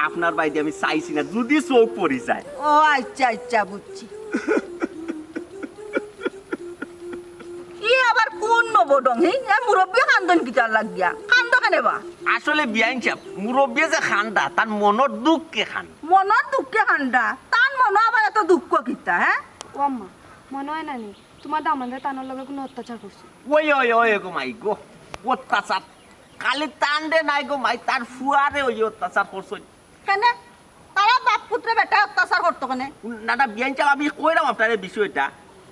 আপনার বায়দি আমি চাইছি না, যুদি চউখ পড়ি যায়। ও আচ্ছা, আচ্ছা, বুঝছি। ই আবার কুন নবঢং, হি? এ মুরব্বি কান্দইন কিতার লাগিয়া? কান্দো কেনে বা? আসলে বিয়াইন সাব, মুরব্বিয়ে যে কান্দা, তান মনর দুঃখে কান্দা। মনর দুঃখে কান্দা? তান মনো আবার এত দুঃখ কিতা, হে? ও আম্মা, মনো অয় না নি, তুমার দামান্দে তানর লগে কুনু অত্যাচার করছে? ওই, ওই, ওই গো মাই গো, অত্যাচার। খালি তানরে নায় গো মাই, তার ফুয়ারে অউ অত্যাচার করছে। কেনে? তারা বাপ পুত্রে বেটায় অত্যাচার করতো কেনে? না, না, বিয়াইন সাব, আমি কইরাম আপনারে বিষয়টা।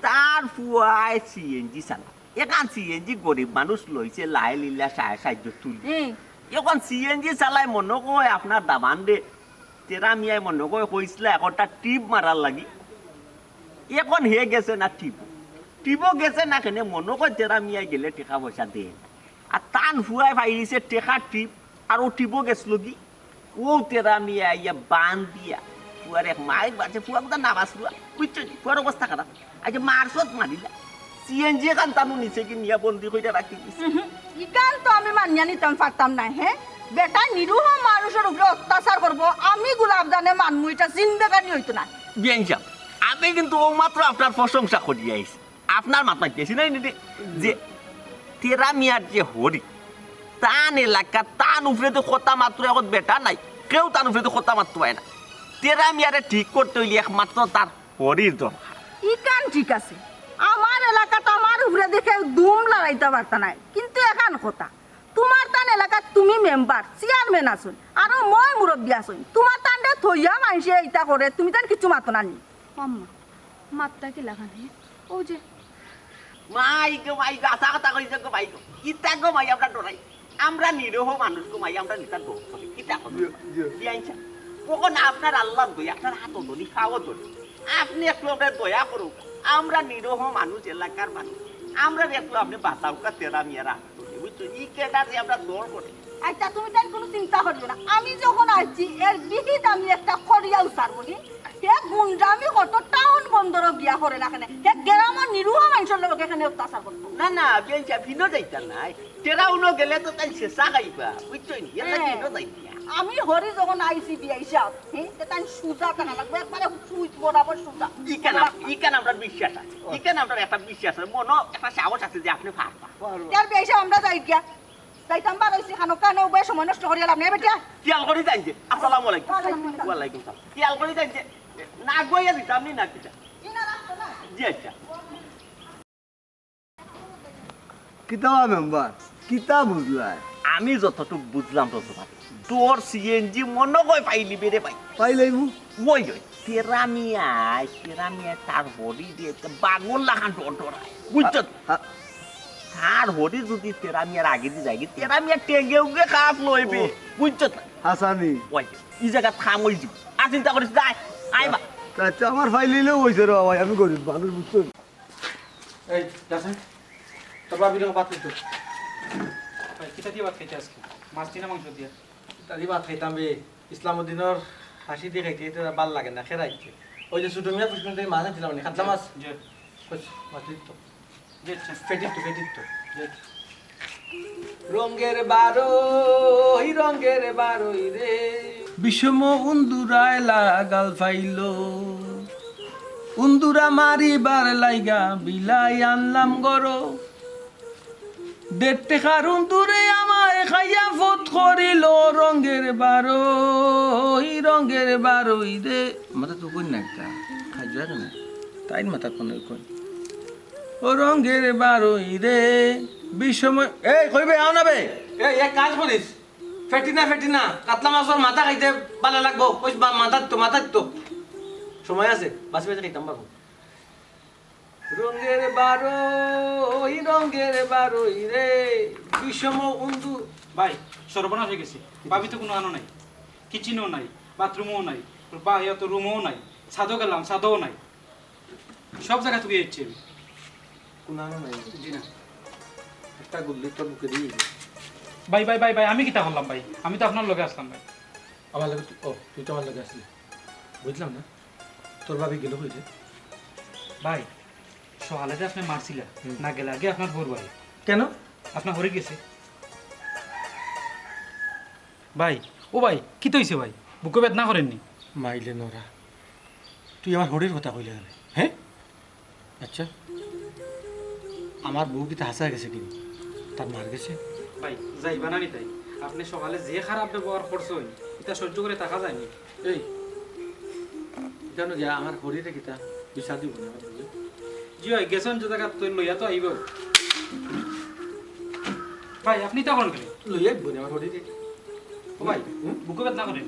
তার ফুয়ায় সিএনজি চালায়। একখান সিএনজি গরিব মানুষ লইছে, লায় লিলা সায় সাহায্য তুলি। হুম। এখন সিএনজি চালায় মনো কয় আপনার দামান্দরে, তেরা মিয়ায় মনো কয় কইছলা একটা টিপ মারার লাগি। এখন হে গেছে না টিপো। টিপো গেছে না কেনে, মনো কয় তেরা মিয়ায় গেলে টেকা পয়সা দেয় না। আর তান ফুয়ায় পাইলিছে টেকার টিপ, আর অউ টিপো গেছলোগি। অউ তেরা মিয়ায় আইয়া বান দিয়া ফুয়ারে এক মাইর মারছে, ফুয়া কথা না বাঁচলো, বুঝছো নি? ফুয়ার অবস্থা খারাপ। আইজ মারছত মারিলা। সিএনজি এখান তানু নিচে কি নিয়া বন্দি কইরা রাখি দিছে। উহু, ইখান তো আমি মানিয়া নিতাম পারতাম না, হে? বেটা নিরীহ মানুষর উপরে অত্যাচার করবো, আমি গোলাপ জানে মানমু, ইটা জিন্দেগানি অইতো না। বিয়াইন সাব, আমি কিন্তু অউ মাত্র আপনার প্রশংসা করিয়া আইছি। আপনার মাত মাততেছি না নি, যে তেরা মিয়ার যে হরি, তান এলাকা, তান উপরেদি কথা মাততো এখন বেটা নাই, কেউ তান উপরেদি কথা মাততো পায় না। তেরা মিয়ারে ঠিক করতে অইলে একমাত্র তার হরির দরকার। ইখান ঠিক আছে, আমার এলাকাত আমার উপরেদি কেউ দুম লড়াইতা পারতা নায়, কিন্তু একখান কথা, তুমার তান এলাকাত তুমি মেম্বার, চেয়ারম্যান আছইন, আরো ময় মুরব্বি আছইন, তুমার তানরে থইয়া মানষে ইতা করে, তুমি তান কিচ্ছু মাতো না নি? আম্মা, মাততা কিলাখান হে? অউ যে মাই গো, মাই গো, হাছা কথা কইছো গো, মাই গো। ইতা গো, মাই, আমরা ডরাই। আমরা নিরীহ মানুষ গো, মাই, আমরা নিতা ডর করি। ইতা কথা। জি, জি। বিয়াইন সাব, কখন আপনার আল্লার দয়া, আপনার হাতো ধরি, পাও ধরি। আপনে একটু আমরারে দয়া করউক্কা। আমরা নিরীহ মানুষ, এলাকার মানুষ। আমরারে একটু আপনে বাঁচাউক্কা, তেরা মিয়ার আতো ধরি। বুঝছো? ই কেডা যে আমরা ডর করি। আচ্ছা, তুমি তাইন কুনু চিন্তা করিও না। আমি যখন আইছি, এর বিহিত আমি একটা করিয়া উসারমু নি। হে গুন্ডামি করতো টাউন বন্দরো গিয়া করে না কেনে? হে গ্রামর নিরীহ মানষর লগে কেনে অত্যাচার করতো? না, না, বিয়াইন সাব, হিনো যাইতা নায়। টেরাউনো গেলে তো তাইন শেষা খাইবা, বুঝছো নি? এর লাগি হ্যাঁ। হিনো যাইতা। আমি হরি যখন আইছি বিয়াইন সাব, হে, তে তাইন সুজা থাকা লাগবো, একবারে সুইচ বরাবর সুজা। ইখান আম-, ইখান আমরার বিশ্বাস আছে, ইখান আমরার একটা বিশ্বাস আছে, মনো একটা সাহস আছে যে আপনে পারবা। এর বিয়াইন সাব আমরা যাই গিয়া। যাইতাম বার অইছি, খানো কানো উবাই সময় নষ্ট করিয়া লাভ নাই, বেটা। খিয়াল করি যাইন যে। আসসালামু আলাইকুম। ওয়ালাইকুম আসসালাম। ওয়ালাইকুম সালাম। খিয়াল করি যাইন যে। না গইয়া দিতাম নি না কিতা? জি আচ্ছা। কিতা বা মেম্বার? কিতা বুঝলায়? আমি যতটুক বুঝলাম তো তোমার। তোর সিএনজি মনো কয় পাইলিবে রে ভাই। পাইলাইমু। ওই, ওই, তেরা মিয়ায়, তেরা মিয়ায় তার হরি দিয়া একটা বাগর লাখান ডর ডরায়। বুঝছো? হ্যাঁ। তার হরি যুদি তেরা মিয়ার আগেদি যায়গি, তেরা মিয়া টেগে উগে খাপ লইবে। ও। বুঝছো তো? হাছানি। ওই, ই জাগাত কাম অইযিবো। আর চিন্তা করিস না, আয়, আয় বা। আচ্ছা, আমার পাইলিলেও অইছে রে বাবা, আমি গরিব মানুষ, বুঝছো? এই, যাসে? তোর ভাবির লগে ভাত খাইতো। ভাই, কিতা দিয়া ভাত খাইতে আজকে? মাছ দিয়া না মাংস দিয়া? কিতা দিয়া ভাত খাইতাম বে? ইসলামউদ্দিনর খাসি দি খাইতে খাইতে আর ভালা লাগে না, খেরাইছে। ওই যে ছোট মিয়া পুষ্কুনি থাকি মাছ আনছিলাম নি, কাতলা মাছ। জি। কই, মাছ দিত তো। জি, আচ্ছা। ফেটিত তো, ফেটিত তো। জি। রঙের বারই, রঙের বারই রে। বিষম উন্দুরায় লাগাল পাইল, উন্দুরা মারিবার লাইগা বিলাই আনলাম গরো। দেড় টেকার উন্দুরে আমায় খাইয়া ফত করিল রঙের বারই, রঙের বারই রে। মাথা তো কই না একটা, খাই যায় না। তাইর মাথা কোন কই? ও রঙের বারই রে, বিষময়, এই কইবে, আও না বে। এই, এক কাজ করিস, ফেটি না, ফেটি না, কাতলা মাছর মাথা খাইতে ভালা লাগবো। ওই বা-, মাথার তো, মাথার তো সময় আছে, বাসি বাসি খাইতাম পারবো। রঙের বারই, রঙের বারই রে, বিষম উন্দু। ভাই, সর্বনাশ হয়ে গেছে। ভাবি তো কোনো আনো নাই, কিচেনও নাই, বাথরুমও নাই, বা ইয়া তো রুমও নাই, ছাদও গেলাম, ছাদও নাই, সব জায়গা থেকে এসছে আমি। কোনো আনো নাই? জি না। একটা গুল্লি তোর বুকে দিয়ে দিবি। ভাই, ভাই, ভাই, ভাই, আমি কিতা করলাম ভাই? আমি তো আপনার লগে আসলাম ভাই। আমার লগে তুই, ও, তুই তো আমার লগে আসলি, বুঝলাম না। তোর ভাবি গেল কই রে? ভাই, সকালে যে আপনি মারছিলা, হুম। না গেলে আগে আপনার হউর বাড়ি। কেন? আপনার হউরে গেছে। ভাই, ও ভাই, কিতা অইছে ভাই? বুকে বেদনা করেননি? মাইলে নরা, তুই আমার হড়ির কথা কইলে কেনে? হ্যাঁ? আচ্ছা, আমার বউ কিতা হাছা গেছে কিনি? তার মার গেছে? ভাই, যাইবা না নি তাই? আপনি সকালে যে খারাপ ব্যবহার করছেন, এটা সহ্য করে থাকা যায়নি। এই, জানো গিয়া আমার হড়িরে কিতা বিচার দিব না আমার বউয়ে? জি ভাই, গেছেন যে জায়গা তুই লইয়া তো আইব। ভাই, আপনি তখন গেলে লইয়া আইব না আমার হড়িরে। ও ভাই, হুম? বুকে বেদনা করেন।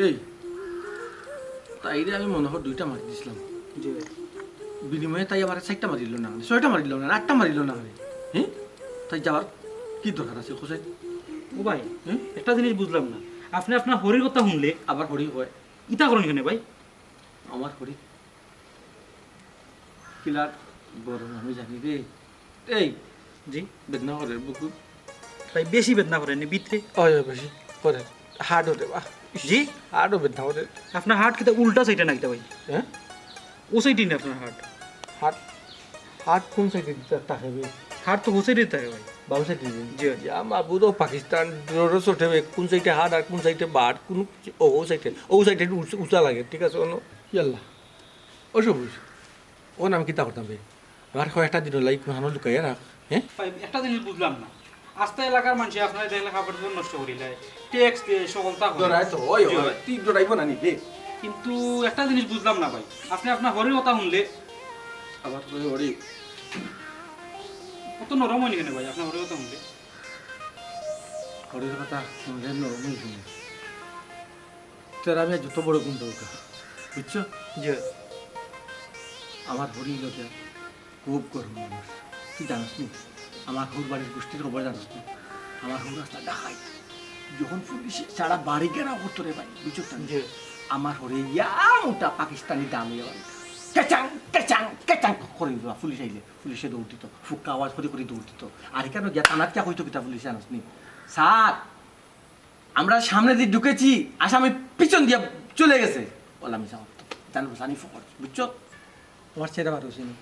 এই, তাইরে আমি মনে হয় দুইটা মারি দিছিলাম। জি ভাই। বিনিময়ে তাই আমার চারটা মারিল না, ছয়টা মারিল না, আটটা মারিল না। হ্যাঁ? তাই যাওয়ার কি দরকার আছে, কোথায়? ও ভাই, হুম? একটা জিনিস বুঝলাম না, আপনি আপনার হড়ির কথা শুনলে আবার হড়ি হয়। ইতা করেন কেনে ভাই? আমার হড়ি কিলার গরম আমি জানি রে। এই, জি? বেদনা করে বুকু। ভাই, বেশি বেদনা করে নি ভিতরে? ওই, ওই, বেশি করে। হার্ট ওঠে বা। জি? হার্টও বেদনা করে। আপনার হার্ট কিতা উল্টা সাইডে না কিতা ভাই? হ্যাঁ? ও সাইডে না আপনার হার্ট? হার্ট, হার্ট কোন সাইডে থাকে বে? হার্ট তো ও সাইডে থাকে ভাই। বাম সাইডে রে? জি, জি। ইয়া মাবুদ, ও পাকিস্তান ড্রোনও চটে বে। কোন সাইডে হার্ট আর কোন সাইডে বার্ড? কোন, ও, ও সাইডে, ও সাইডে উঁচা, উঁচা লাগে, ঠিক আছে? অনো, ইয়াল্লা। ও সবুজ, ও নাম কিতা করতাম বে? আমার কয়েকটা দিন লাগি কোন হানো লুকাইয়া রাখ, হ্যাঁ? ভাই, একটা জিনিস বুঝলাম না, আস্তা এলাকার মানুষে আপনারা দেখলে কাপড় চোপড় নষ্ট করিলায়, ট্যাক্স দেয়, সকলতা করে। ডরায় তো, ওই, জি ওই, ভাই। তুই ডরাইব না নি রে? কিন্তু একটা জিনিস বুঝলাম না ভাই, আপনি আপনার হড়ির কথা শুনলে আবার কই হড়ি? কত নরম হয়নি কেনে ভাই, আপনার হড়ির কথা শুনলে? হড়ির কথা শুনলে নরম হয়ে শুনে। তোর আমি যত বড় গুন্ডা হোক, বুঝছো? জি। আমার হড়ি লোকে খুব গরম মানুষ। তুই জানিস নি? আমার হউর বাড়ির গোষ্ঠীর খবর জানিস নি? আমার হউর রাস্তা দেখাই। যখন পুলিশে সারা বাড়ি ঘেরাও করতো রে ভাই, বুঝছো তো? জি। আমার হড়ি ইয়া মোটা পাকিস্তানি দাম ইয়া বাড়ি। কেচাং, কেচাং, কেচাং করে দিত পুলিশ আইলে। পুলিশে দৌড় দিত। ফুক্কা আওয়াজ করে করে দৌড় দিত। আর এখানে গিয়া থানাত কিয়া কইতো কিতা পুলিশে জানিস নি? স্যার, আমরা সামনে দিয়ে ঢুকেছি, আসামি পিছন দিয়ে চলে গেছে। ওলা মিছা মারতো। জানো, জানি ফোকট, বুঝছো? আমার চেহারা বার হইছে নি।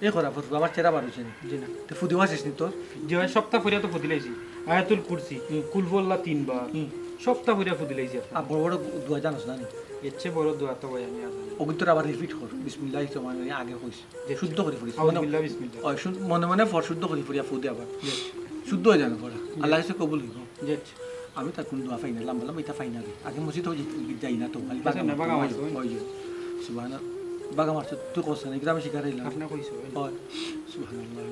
এ করা ফুরফুরা, আমার চেহারা বার হইছে নি। জি না। তো ফুদিও আসিস নি তোর? জি ভাই, সপ্তাহ ফুরিয়া তো ফুদিলাইছি। আয়াতুল কুরসি, হুম। কুলহুয়াল্লাহ তিনবার, হুম। সপ্তাহ ফুরিয়া ফুদিলাইছি আপনার। আর বড় বড় দোয়া জানোস না নি? এর চেয়ে বড় দোয়া তো ভাই আমি আর জানি না। ওগুলো তোর আবার রিপিট কর। বিসমিল্লাহির রহমানির রহিম আগে কইস। জি। শুদ্ধ করে পড়িস। মনে, আউযুবিল্লাহ, বিসমিল্লাহ। ওই শুন-, মনে মনে পড়, শুদ্ধ করে পড়িয়া ফু দে আবার। জি। শুদ্ধ হয়ে যাবে পড়া। জি। আল্লাহ কাছে কবুল হইব। জি। আমি তার কোনো দোয়া পাই না, লম্বা লম্বা এটা পাই না রে। আগে মসজিদ হয়ে যাই না তো, খালি আচ্ছা, বাগা না, মারতো, বাগা ওই, মারতো, ওই। ওই, ওই। সুবহানাল্লাহ। বাগা মারতো, তুই কস না, গ্রামে শিকার হইলাম। আপনি কইছো, ওই। ওই। সুবহানাল্লাহ।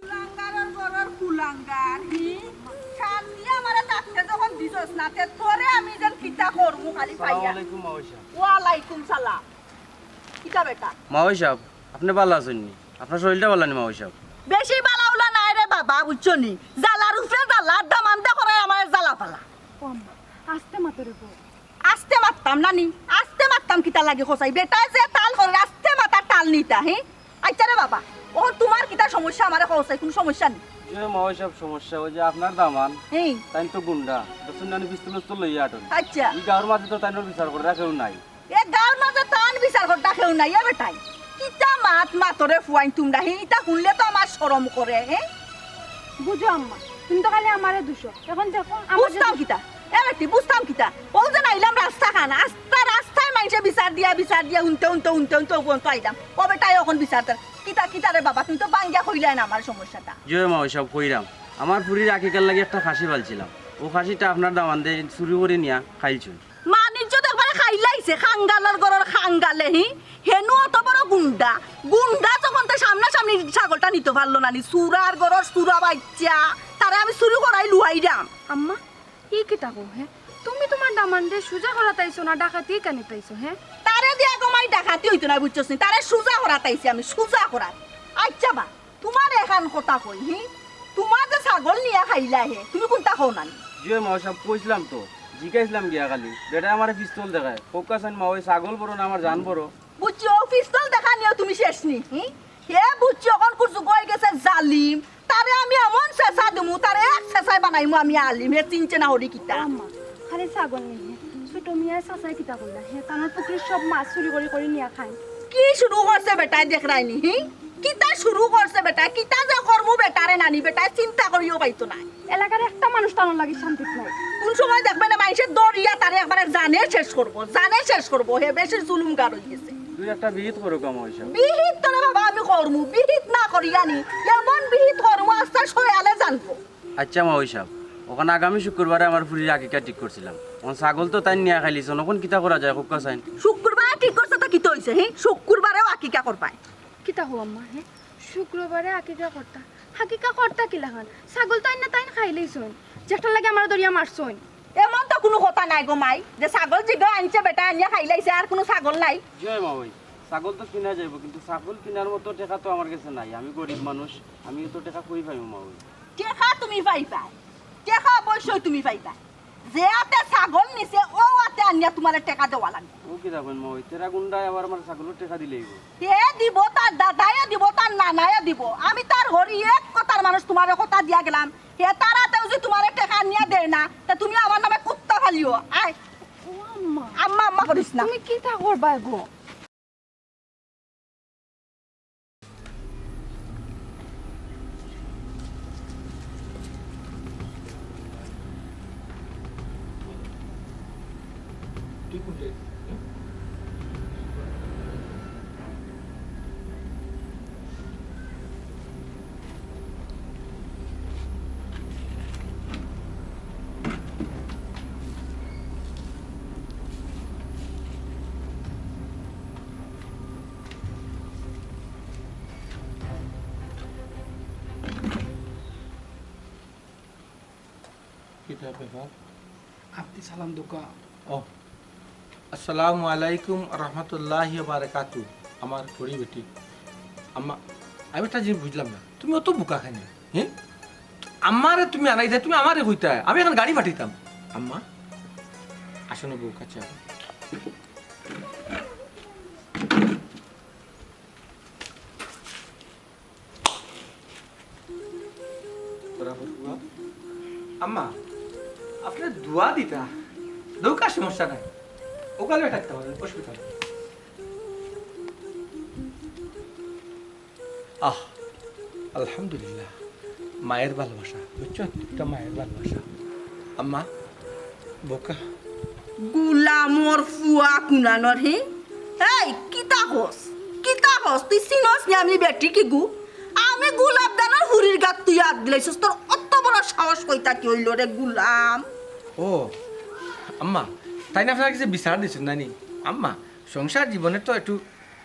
কুলাঙ্গারর ঘরর কুলাঙ্গার, হি? শান্তি আমারে থাকতে যখন দিছস না, তে তোরে আমি যেন কিতা করমু খালি পাইয়া। আসসালামু আলাইকুম, মা ওইসা। ওয়ালাইকুম সালাম। কিতা বেটা? মা ওইসা, আপনি ভালা আছেন নি? আপনার শরীরটা ভালা নি, মা ওইসা? বেশি ভালা উলা নাই রে বাবা, বুঝছো নি? জ্বালার উপরে জ্বালা, দামান্দা করে আমার জ্বালা ফালা। ও আম্মা, আস্তে মাতো রে বউ। আস্তে মাততাম না নি, আস্তে মাততাম কিতা লাগি কসাই? বেটায় যে তাল করে, আস্তে মাতার তাল নিতা, হে? আচ্ছা রে বাবা, ও তোমার কিতা সমস্যা আমারে কসাই, কোনো সমস্যা নেই। যে মা ওইসব সমস্যা, ওই যে আপনার দামান, এই। তাইন তো গুন্ডা, দেখছেন না, পিস্তল উস্তল লইয়া আটন। আচ্ছা। এই গাঁওর মাঝে তো তাইনর বিচার করে রাখেও নাই। এ গাঁওর মাঝে তান বিচার করতা কেউ নাই, এ বেটাই। কিতা মাত মাতরে ফুয়াইন তোমরা, হে? ইতা শুনলে তো আমার শরম করে, হে? বুঝো আম্মা, তুমি তো খালি আমারে দুষো। এখন দেখো, আমার বুঝতাম যদি কিতা? এ বেটি, বুঝতাম কিতা? ও যে নাইলাম রাস্তা খান, আস্তা রাস্তায় মাইনষে বিচার দিয়া, বিচার দিয়া, উনতে, উনতে, উনতে, উনতে, ও পর্যন্ত আইলাম। ও বেটাই এখন বিচার দেয়। কি তা কিতা রে বাবা, তুমি তো ভাঙ্গিয়া কইলায় না আমার সমস্যাটা। জি অয় মাওই সাব, কইরাম। আমার ফুরির আকিকার লাগি একটা খাসি পালছিলাম, অউ খাসিটা আপনার দামান্দে চুরি করি নিয়া খাইলছইন। মানিজ্য তো একবারে খাইলাইছে, খাঙ্গালর ঘরর খাঙ্গালে, হি? হেনু অত বড় গুন্ডা, গুন্ডা যখন তো সামনাসামনি ছাগলটা নিতো পারলো না নি, চুরার ঘরর চুরা বাইচ্চা, তারে আমি চুরি করাই লুয়াইরাম। আম্মা, ই কিতা কও, হে? তুমি তুমার দামান্দরে সুজা করাত আইছো না ডাকাতি কানিত আইছো, হে? তারে দিয়া গো মাই ডাকাতি অইতো না, বুঝছস নি? তারে সুজা করাত আইছি আমি, সুজা করাত। আইচ্ছা বা, তুমারে এখান কথা কই, হি? তুমার যে ছাগল নিয়া খাইলা হে, তুমি কুনতা কও না নি? জি অয় মাওই সাব, কইছলাম তো, জিকাইছলাম গিয়া খালি। বেটায় আমারে পিস্তল দেখায়। কউক্কা চাইন মাওই, ছাগল বড় না আমার জান বড়? বুঝছি, অউ পিস্তল দেখানিও তুমি শেষ নি, হি? হে বুঝছি, অখন কুর যুগ অইগেছে জালিম। তারে আমি এমন ছেঁচা দিমু, তারে এক ছেঁচায় বানাইমু আমি আলিম। হে চিনছে না হরি কিতা। আম্মা, খালি ছাগল নি হে। ছোট মিয়ায় চাচায় কিতা করলা? হে তানর পুকুরির সব মাছ চুরি করি করি নিয়া খাইন। কি শুরু করছে বেটায় দেখরায়নি, হি? কিতা শুরু করছে বেটায়? কিতা যে করমু বেটারে নানি, বেটায় চিন্তা করিও পাইতো নায়। এলাকার একটা মানুষ তানর লাগি শান্তিত নাই। কুন সময় দেখবে না মাইনষে দরিয়া তারে একবারে জানে শেষ করবো, জানে শেষ করবো। হে বেশি জুলুমগার অইগেছে। দুই একটা বিহিত করো কাম অইছে। বিহিত তো রে বাবা আমি করমু, বিহিত না করিয়া নি, এমন বিহিত করমু আস্তা শয়ালে জানবো। আইচ্ছা মাওই সাব, অখন আগামী শুক্রবারে আমার ফুরির আকিকা ঠিক করছিলাম। অখন ছাগল তো তাইন নিয়া খাইলিছইন, অখন কিতা করা যায় কউক্কা চাইন? শুক্রবারে ঠিক করছো তো কিতা অইছে, হি? শুক্রবারেও আকিকা করবায়। কিতা কও আম্মা, হে? শুক্রবারে আকিকা করতা? আকিকা করতা কিলাখান? ছাগল তো আইন্না তাইন খাইলিছইন, যেটার লাগি আমারে দরিয়া মারছইন। এমন তো কুনু কথা নাই গো মাই, যে ছাগল জিগা আনছে বেটায় আনিয়া খাইলাইছে, আর কুনু ছাগল নাই। জি অয় মাওই, ছাগল তো কিনা যাইবো, কিন্তু ছাগল কিনার মতো টেকা তো আমার গেছে নাই। আমি গরিব মানুষ, আমি অত টেকা কই পাইমু মাওই? টেকা তুমি পাইবায়, টেকা অবশ্যই তুমি পাইবায়। যে আতে ছাগল নিছে, অউ আতে আনিয়া তুমারে টেকা দেওয়া লাগবো। অউ কিতা কইন মাওই, তেরা গুন্ডায় আবার আমার ছাগলর টেকা দিলাইবো? হে দিবো, তার দাদায়ও দিবো, তার নানায়ও দিবো। আমি তার হরি এক কথার মানুষ, তুমারে কথা দিয়া গেলাম। হে তার আতেও যুদি তুমারে টেকা আনিয়া দেয় না, তে তুমি আমার নামে কুত্তা ফালিও। আয়। ও আম্মা। আম্মা, আম্মা করিস না। তুমি কিতা করবায় গো? কিতা ব্যাপার? আপনি সালাম দোকা। ও, আসসালামু আলাইকুম রহমতুল্লাহি বারাকাতু। আমার ঘড়ি বেটি। আম্মা, আমি একটা জিনিস বুঝলাম না, তুমি অত বুকা কেনে? হে? আমারে তুমি আনাইতায়, তুমি আমারে কইতায়, আমি অখন গাড়ি পাঠাইতাম। আম্মা, আসো না বউ, কাছে আসো। তোরা বসুয়া। আম্মা, আপনে দোয়া দিতা, দৌকা সমস্যা নাই, ওকালে থাকতে পারেন, অসুবিধা নাই। আহ, আলহামদুলিল্লাহ, মায়ের ভালোবাসা, বুঝছো? এটা মায়ের ভালোবাসা। আম্মা, বোকা। গুলামর ফুয়া কুনানর হি। এই, কিতা কস? কিতা কস? তুই চিনস নি আমি বেটি কিগু? আমি গোলাপ দানর হুরির গাত তুই আত দিলাইছস, তোর অত বড় সাহস কইতা কি অইলো রে গুলাম? ও, আম্মা, তাইন আপনার কাছে বিচার দিছইন না নি? আম্মা, সংসার জীবনে তো একটু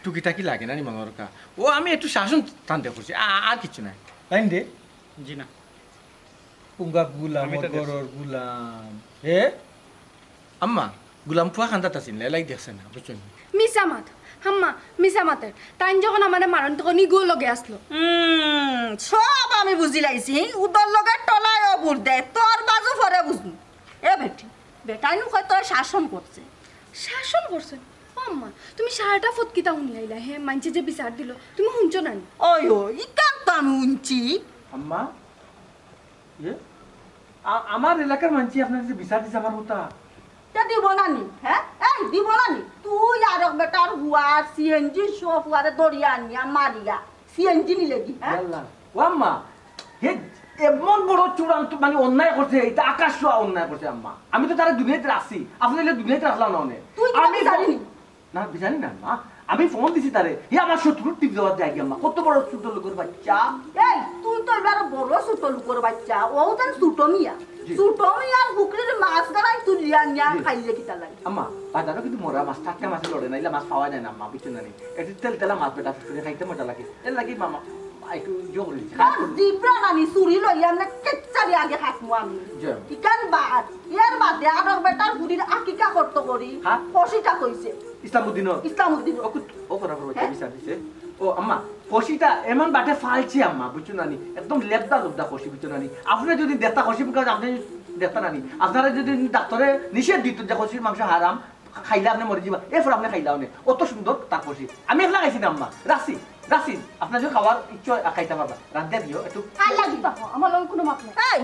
টুকিটাকি লাগে না নি মনে রক্ষা? ও, আমি একটু শাসন টানতে করছি, আ-, আর কিচ্ছু নাই। তাই নি রে? জি না। পুঙ্গা গুলাম, আমি তো ওর দেখছি। ঘরর গুলাম। এ? আম্মা, গুলাম ফুয়া কান্দাত আছিল, এলাই দেখছে না, বুঝছো নি? মিছা মাত, আম্মা, মিছা মাতের। তাইন যখন আমারে মারইন, তখন ইগুও লগে আসলো। হুম, সব আমি বুঝিলাইছি। উদর লগে টলায়ও বুর দেয়, তোর বাজু পরে বুঝমু। এ বেটি, বেটাইনু কয় তোরে শাসন করছে। শাসন করছে? ও আম্মা, তুমি সারাটা ফত কিতা হুনি আইলা, হে? মাইনষে যে বিচার দিলো, তুমি হুনছো না নি? ওই, ওই, ইখান তো আমি হুনছি। আম্মা, ইয়ে? আ-, আমার এলাকার মাইনষে আপনার যে বিচার দিছে আমার কথা। তে দিব না নি, হে? এই, দিব না নি? তুই আর এক বেটার হুয়া, সিএনজি সহ হুয়ারে ধরিয়া আনিয়া মারিয়া, সিএনজি নিলে দি, হে? ইয়াল্লা। ও আম্মা, হে এমন বড় চূড়ান্ত মানে অন্যায় করছে, এটা আকাশ ছোঁয়া অন্যায় করছে আম্মা। আমি তো তারে দুনিয়াত রাখছি, আপনে অইলে দুনিয়াত রাখলা না অনে। তুই কিতা আমি বিচারি নি? না, বিচারি না, মা। আমি ফোন দিছি তারে, হে আমার শত্রুর টিপ জবাব দেয় গিয়া আম্মা, কত বড় ছোট লোকের বাচ্চা। এই, তুই তো এবার বড় ছোট লোকের বাচ্চা, ও যেন ছোট মিয়া। জি। ছোট মিয়ার পুকুরির মাছ গাড়াই তুলিয়া নিয়া জি। খাইলে কিতা লাগে? আম্মা, বাজারো কিন্তু মরা মাছ, টাটকা মাছ লড়ে না, ইলা মাছ পাওয়া যায় না আম্মা, বুঝছো না নি? একটু তেল তেলা মাছ বেটা, শুনে খাইতে মজা লাগে, এর লাগি মামা একটু জোর করি দিছি। আর জিব্রা নানি চুরি লইয়া আমরা কেচ্চারি আগে খাটমু আমি। জি। ইকান বাদ, এর বাদে আরো বেটার গুড়ির আকিকা করতো করি, হ্যাঁ? খসিটা কইছে। ইসলাম উদ্দিনর? ইসলাম উদ্দিন। ও কুত-, ও করা বড় হ্যাঁ? বিচার দিছে। ও আম্মা, খসিটা এমন বাটে ফালছে আম্মা, বুঝছো না নি? একদম লেবদা লুবদা খসি, বুঝছো না নি? আপনি যদি দেখতা খসি মুখে আপনি দেখতা না নি? আপনারা যদি ডাক্তারে নিষেধ দিত যে খসির মাংস হারাম, খাইলে আপনি মরে যাবা, এরপর আপনি খাইলাও নে। অত সুন্দর তার খসি। আমি একলা খাইছি না আম্মা, রাখছি, রাখছি। আপনার যদি খাওয়ার ইচ্ছা হয়, খাইতে পারবা। রান্ধে দিও একটু। খাই লাগি। দেখো, আমার লগে কোনো মাত নাই। এই,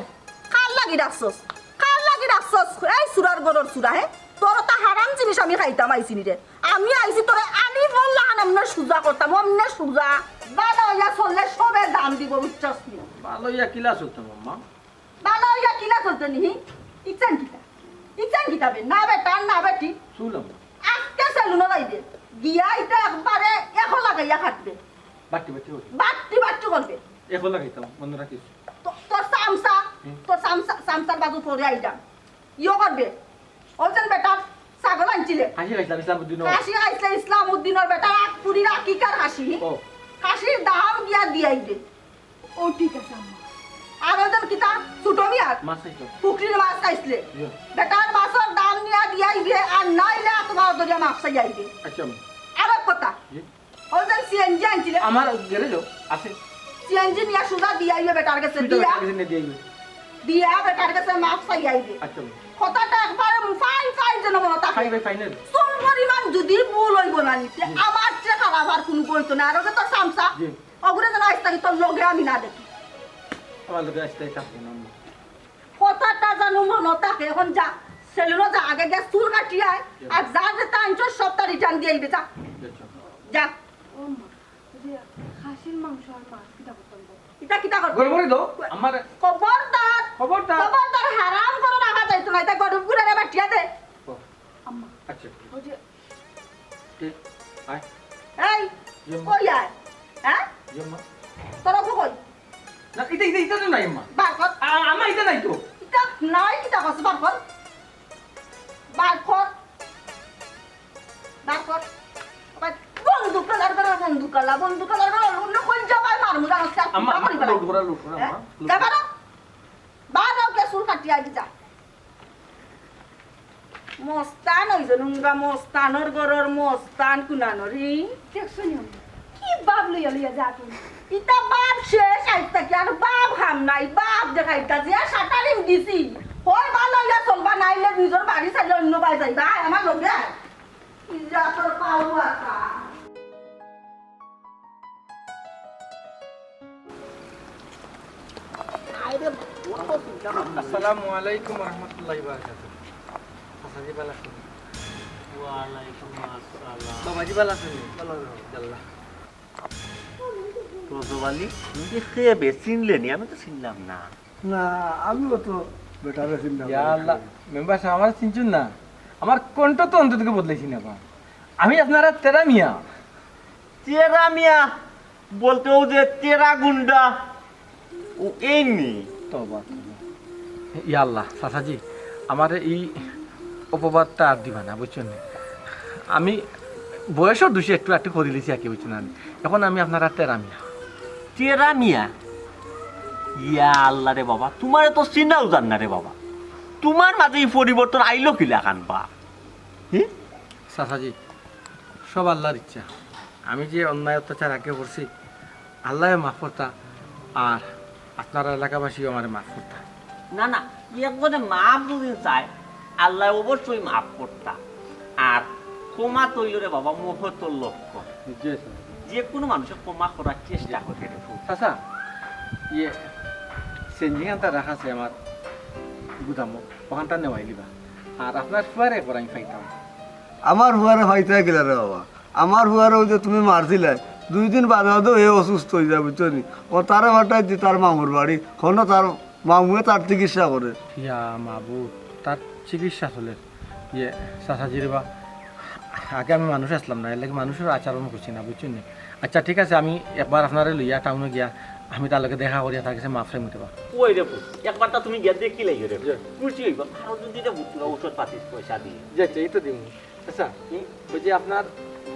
কার লাগি ডাকছস? কার লাগি ডাকছস? এই চুরার ঘরর চুরা, হে? তোর তা হারাম জিনিস আমি খাইতাম আইছি নি রে। আমি আইছি তোরে আলি বললা আন এমনে সুজা করতাম, অমনে সুজা। বালা অইয়া চললে সবে দাম দিব, বুঝছস নি? বালা অইয়া কিলা চলতাম, আম্মা? বালা অইয়া কিলা চলতে নি? ইচ্ছান কিতা? ইচ্ছান কিতা বে? না বেটা, না বেটি। চুল, আম্মা। আজকে সেলুনো যাইবে। গিয়া ইটা একবারে এখন লাগাইয়া কাটবে। বাট্টি বাট্টি করবে। বাট্টি বাট্টি করবে। এখন লাগাইতাম, মনে রাখিস। তো-, তোর চামচা, হুম। তোর চামচা, চামচার বাজু পরে আইলাম। ইয়ো করবে। ও যেন বেটার ছাগল আনছিলে। খাসি খাইছিলাম ইসলাম উদ্দিন। খাসি খাইছিলে ইসলাম উদ্দিনর বেটার আক-, পুরির আকিকার খাসি। ও। খাসির দাম গিয়া দিয়াই দে। ও ঠিক আছে আম্মা। আর ও যেন কিতা ছোট মিয়ার মাছ খাইছিলাম। পুকুরির মাছ খাইছিলে। ইয়া। বেটার মাছর দাম নিয়া দিয়াই দে, আর নাইলে তোমার দরিয়া মাছ খাইয়াই দে। আচ্ছা, আম্মা। আর এক কথা। জি। ও যে সিএনজি আনছিলে? আমার গ্যারেজো আছে। সিএনজি নিয়া সুজা দিয়া আইবে বেটার গেছে, সুজা দিয়া। বেটার গেছে নিয়া দিয়া আইবে। দিয়া বেটার গেছে মাফ চাই আইবে। আচ্ছা। কথাটা একবারে ফাইন ফাইন যেন মনে থাকে। Fine, fine, fine. চুল পরিমাণ যদি ভুল অইবো না নিতে, জি। আমার চেয়ে খারাপ আর কুনু অইতো না। আর ওকে তোর চামচা, জি। ওগুরে যেন আইজ থাকি তোর লগে আমি না দেখি। আমার লগে আইজ থাকি থাকবো না, আম্মা। কথাটা জানো মনো থাকে, এখন যা, সেলুনো যা, আগে গিয়া চুল কাটি আয়, আর যা যেটা আনছো সবটা রিটার্ন দিয়া আইবে, যা। যা। ও মা, ওই যে খাসির মাংস আর মাছ কিতা করতাম গো? ইটা কিতা করতাম? গড়বড়ি দো, আমার খবরদার, খবরদার। খবরদার, হারাম করো রাখা যাইতো না, ইটা গরিব গুড়ারে বাটিয়া দে। ও। আম্মা। আচ্ছা। ওই যে কে? আয়। এই, জি আম্মা। কই আয়? হ্যাঁ? জি আম্মা। তোর অগু কই? না, ইটা, ইটা, ইটা তো নাই, আম্মা। বার কর। আ-, আম্মা, ইটা নাই তো। ইটা নাই, কিতা কস? বার কর। বার কর। বার কর। আবার বন্দুক কালার করে, বন্দুক কালা, বন্দুক কালার করে, অন্য কই যাবাই মারমু, জানোস না? আম্মা, আম্মা, করি বেড়াই। লোড করা, লোড করা, হ্যাঁ? আম্মা, লোড যা করা। বারো। বারো, গিয়া চুল কাটিয়া আইবি যা। মস্তান অইছে, নুঙ্গা মস্তানর ঘরর মস্তান কুনানর, ই? দেখছো নি আম্মা? কি বাপ লইয়া লইয়া যা তুমি? ইতা বাপ শেষ, আইজ থাকি আর বাপ হাম নাই, বাপ দেখাইতা যে শাটারিং দিছি। হয় ভালা অইয়া চলবা, নাইলে নিজর বাড়ি ছাড়ি অন্য বায় যাইবা। আয় আমার লগে আয়। ইজ্জতর পাওয়াটা। আসসালামু আলাইকুম ওয়া রাহমাতুল্লাহি ওয়া বারাকাতুহু। চাচাজি ভালা আছইন? ওয়ালাইকুম আসসালাম। বাবাজি ভালা আছইন? ভালা আছি। আল্লাহ। রজব আলী, তুমি যে কে বে চিনলে নি? আমি তো চিনলাম না। না, আমিও তো বেটারে চিনলাম না। ইয়া আল্লাহ, মেম্বার সাব, আমারে চিনছইন না? আমার কণ্ঠ তো অন্তত বদলাইছি না বা। আমি আপনারার তেরা মিয়া। তেরা মিয়া বলতে অউ যে তেরা গুন্ডা, অউ এই নি? তওবা, তওবা। ইয়া আল্লাহ, চাচাজি, আমারে ই অপবাদটা আর দিবা না, বুঝছইন নি? আমি বয়সর দোষে একটু একটু করিলিছি আর কি, বুঝছইন নি? এখন আমি আপনারার তেরা মিয়া। তেরা মিয়া? ইয়া আল্লাহ রে বাবা, তুমারে তো চিনাও যার না রে বাবা। তুমার মাঝে ই পরিবর্তন আইলো কিলাখান বা? হি? চাচাজি, সব আল্লাহর ইচ্ছা। আমি যে অন্যায় অত্যাচার আগে করছি, আল্লায় মাফ করতা, আর আপনারা এলাকাবাসীও আমারে মাফ করতা। না, না, একজনে মাফ যদি চায়, আল্লায় অবশ্যই মাফ করতা। আর ক্ষমা তো অইলো রে বাবা, মহত্তর লক্ষণ। জি, স্যার। যে কুনু মানুষে ক্ষমা করার চেষ্টা করে রে। চাচা, ইয়ে, সিএনজি খানটা রাখা আছে আমার গুদামো, অখানটা নেওয়াই লিবা। আর আপনার ফুয়ারে একবার আমি পাইতাম। আমার ফুয়ারে পাইতায় কিলা রে বাবা? আমার ফুয়ারে অউ যে তুমি মারছিলায়, দুই দিন বাদে বাদে হে অসুস্থ অইযায়, বুঝছো নি? ও তারে পাঠাইছি তার মামুর বাড়ি, হনো তার মামুয়ে তার চিকিৎসা করে। ইয়া মাবুদ, তার চিকিৎসা চলের। ইয়ে, চাচাজি রে বা, আগে আমি মানুষ আছলাম না, এর লাগি মানুষর আচরণ করছি না, বুঝছইন নি? আচ্ছা, ঠিক আছে, আমি একবার আপনারে লইয়া টাউনো গিয়া আমি তার লগে দেখা করিয়া তার গেছে মাফ চাইমু রে বা। ওই রে পুত, একবার তা তুমি গিয়া দেখিলাইও রে, জি। খুশি অইবা। আর যদি রে পুত, তোরা ঔষধ পাতির পয়সা দিয়া। জি, আচ্ছা, এই তো দিমু। আচ্ছা, হুম? ওই যে আপনার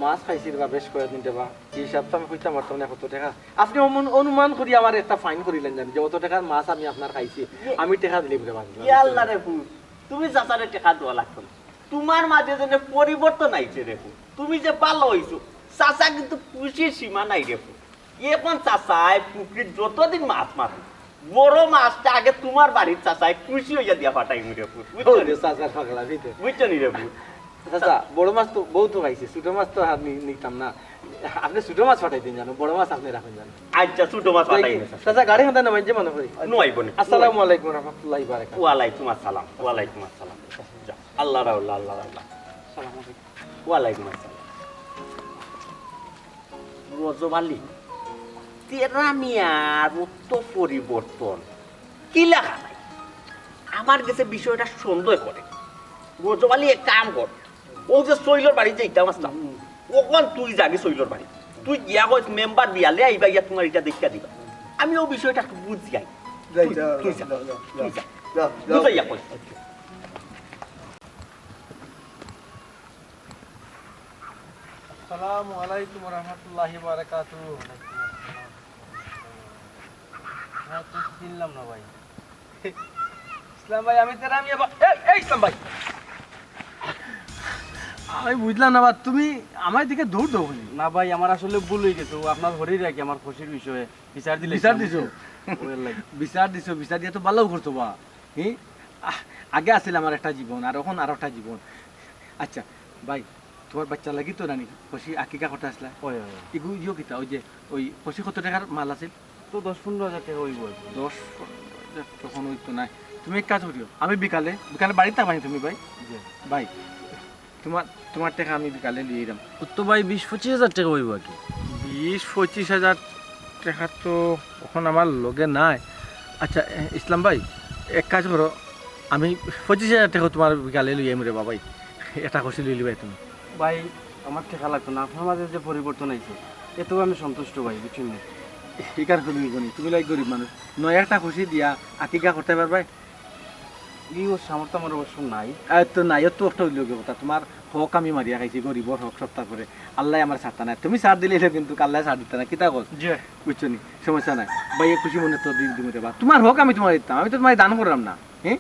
মাছ খাইছি রে বা বেশ কয়েকদিন রে বা, এই হিসাব তো আমি কইতাম পারতাম না কত টেকা। আপনি অনুমান, অনুমান করি আমার একটা ফাইন করিলেন জানি যে অত টেকার মাছ আমি আপনার খাইছি, ইয়ে। আমি টেকা দিলাম রে বা। ইয়া আল্লাহ রে পুত, তুমি চাচারে টেকা দেওয়া লাগতো না। তোমার মাঝে যেন পরিবর্তন আইছে রে পুত। তুমি যে ভালা অইছো, চাচা কিন্তু খুশির সীমা নাই রে পুত। এখন চাচায় পুকুরিত যতদিন মাছ মারে, বড় মাছটা আগে তোমার বাড়ির চাচায় খুশি অইয়া দিয়া পাঠাইমু রে পুত। বুঝছো নি? চাচার পাগলামি তো। বুঝছো নি রে পুত? চাচা, বড় মাছ তো বউত খাইছি, ছোট মাছ তো আর নি-, নিতাম না। আপনি ছোট মাছ পাঠাইতেন জানো, বড় মাছ আপনি রাখেন জানো। আচ্ছা, ছোট মাছ দেখি, পাঠাইমু চাচা। চাচা, গাড়ি হাঁটা না মাইনষে মনে করি। নুয়াইবো নি। আসসালামু আলাইকুম রহমতুল্লাহি বারাকাতুহু। ওয়ালাইকুম আসসালাম, ওয়ালাইকুম আসসালাম। যা, আল্লাহ রাহুল্লাহ, আল্লাহ রাহুল্লাহ। আসসালামু আলাইকুম। ওয়ালাইকুম আসসালাম। রজব আলী, তেরা মিয়ার অত পরিবর্তন কিলা খানাই? আমার গেছে বিষয়টা সন্দেহ করে। রজব আলী, এক কাম কর, ও যে সইলর বাড়ি যাইতাম আসলাম, অখন তুই যাবি সইলর বাড়ি, তুই গিয়া কইস মেম্বার বিয়ালে আইবা, ইয়া তোমার ইটা দেখিয়া দিবা। আমি ও বিষয়টা একটু বুঝিয়াই। যাই, তুই, যা, তুই যা, যা, যা, যা, তুই যা। যা, যা। বুঝাইয়া কইস। আচ্ছা। আসসালামু আলাইকুম ওয়া রাহমাতুল্লাহি ওয়া বারাকাতুহু। হ্যাঁ, তো চিনলাম না ভাই। ইসলাম ভাই, আমি তেরা মিয়া বা-, এই, এই ইসলাম ভাই, আমি বুঝলাম না বা, তুমি আমার দিকে দৌড় দাও কেনে? না ভাই, আমার আসলে ভুল অই গেছে। ও আপনার হরি রাখি আমার খুশির বিষয়ে বিচার দিলে বিচার দিছো? ওর লাগি। বিচার দিছো, বিচার দিয়া তো ভালাউ করছো বা। হি? আহ, আগে আছিল আমার একটা জীবন, আর অখন আর একটা জীবন। আচ্ছা, ভাই, তোমার বাচ্চা লাগি তো নানি, খুশি আকিকা কথা আসলা। ওই, ওই, ওই। ইগু ইয়ো কিতা, ওই যে, ওই খুশি কত টেকার মাল আছিল? তো দশ পনেরো হাজার টেকা অইবো আর কি। দশ পনেরো হাজার তখন অইতো না। তুমি এক কাজ করিও, আমি বিকালে, বিকালে বাড়িত থাকবায় নি তুমি ভাই? জি। ভাই, তোমার, তোমার টেকা আমি বিকালে লইয়া আইরাম। ও তো ভাই বিশ পঁচিশ হাজার টেকা অইবো আর কি। বিশ পঁচিশ হাজার টেকা তো অখন আমার লগে নাই। আচ্ছা, এ, ইসলাম ভাই, এক কাজ করো, আমি পঁচিশ হাজার টেকা তোমার বিকালে লইয়া আইমু রে বা ভাই, এটা খুশি লইলিবায় তুমি। ভাই, আমার টেকা লাগতো না, আপনার মাঝে যে পরিবর্তন আইছে, এতেউ আমি সন্তুষ্ট ভাই, বুঝছইন নি? ইকার খুশি অইবো নি, তুমি লাইক গরিব মানুষ, নয়া একটা খুশি দিয়া আকিকা করতায় পারবায়। ই ওর সামর্থ্য আমার অবশ্য নাই। আর তো নাই, ওর তো একটা অইলো গিয়া কথা, তোমার হক আমি মারিয়া খাইছি, গরিবর হক সব। তারপরে আল্লায় আমার ছাড়তা নায়, তুমি ছাড় দিলাইলে কিন্তু আল্লায় ছাড় দিতা না, কিতা কও? জি। বুঝছো নি? সমস্যা নাই, ভাই, খুশি মনে তো দি-, দিমু রে বা। তোমার হক আমি তোমারে দিতাম, আমি তো তোমারে দান করলাম না, হ্যাঁ?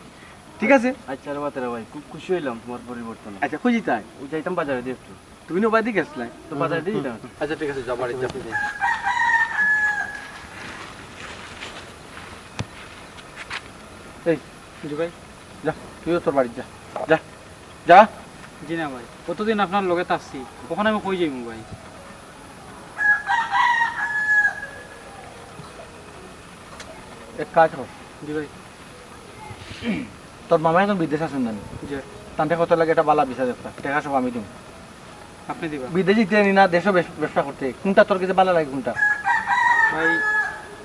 ঠিক আছে? আচ্ছা রে বা তেরা ভাই, খুব খুশি অইলাম তোমার পরিবর্তনে। আচ্ছা, খুশি তাই? ওই যাইতাম বাজারে দি একটু। তুমি না বাড়িত গেছলায়? তো বাজারে দি যাইতাম। আচ্ছা, ঠিক আছে, যাও, বাড়িত যাও। এই, জি ভাই। যা, তুইও তোর বাড়িত যা। যা, যা। জি না ভাই, অতদিন আপনার লগে থাকছি, অখন আমি কই যাইমু ভাই? এক কাজ কর। জি ভাই। তোর মামা অখন বিদেশ আছইন না নি? জি। তানরে কইয়া লাগে একটা ভালা ভিসা দেখতা, টেকা সব আমি দিমু। আপনে দিবা? বিদেশ যাইতে নি না, দেশো ব্যব-, ব্যবসা করতে, কুনটা তোর গেছে ভালা লাগে কুনটা? ভাই,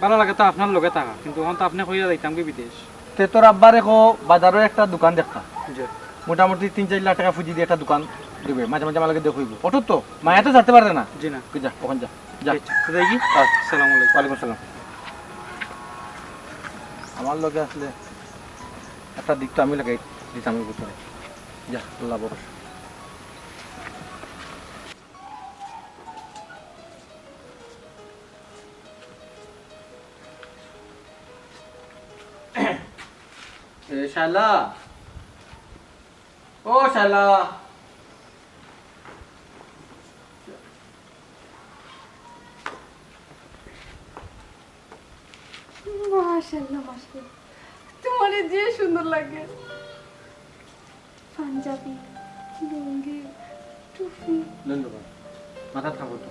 ভালা লাগে তো আপনার লগে থাকা, কিন্তু অখন তো আপনে কইয়া যাইতাম কি বিদেশ? তে তোর আব্বারে ক বাজারো একটা দোকান দেখতা। জি। মোটামুটি তিন চাইর লাখ টেকা পুঁজি দি একটা দোকান দিবে, মাঝে মাঝে আমার লগে দেখা অইবো। অটো তো, মায়া তো ছাড়তে পারে না। জি না। তুই যা, অখন যা। যা। আচ্ছা, তো যাই কি? হ্যাঁ। আসসালামু আলাইকুম। ওয়ালাইকুম আসসালাম। আমার লগে আসলে একটা দিক তো আমি লাগাই দিতাম অউ ভিতরে। যা, আল্লাহ ভরসা। এ শালা, ও শালা। মাশাআল্লাহ, মাশাআল্লাহ, তোমারে যে সুন্দর লাগে। পাঞ্জাবি, লুঙ্গি, টুপি। ধন্যবাদ। মাথাত থাকো তো।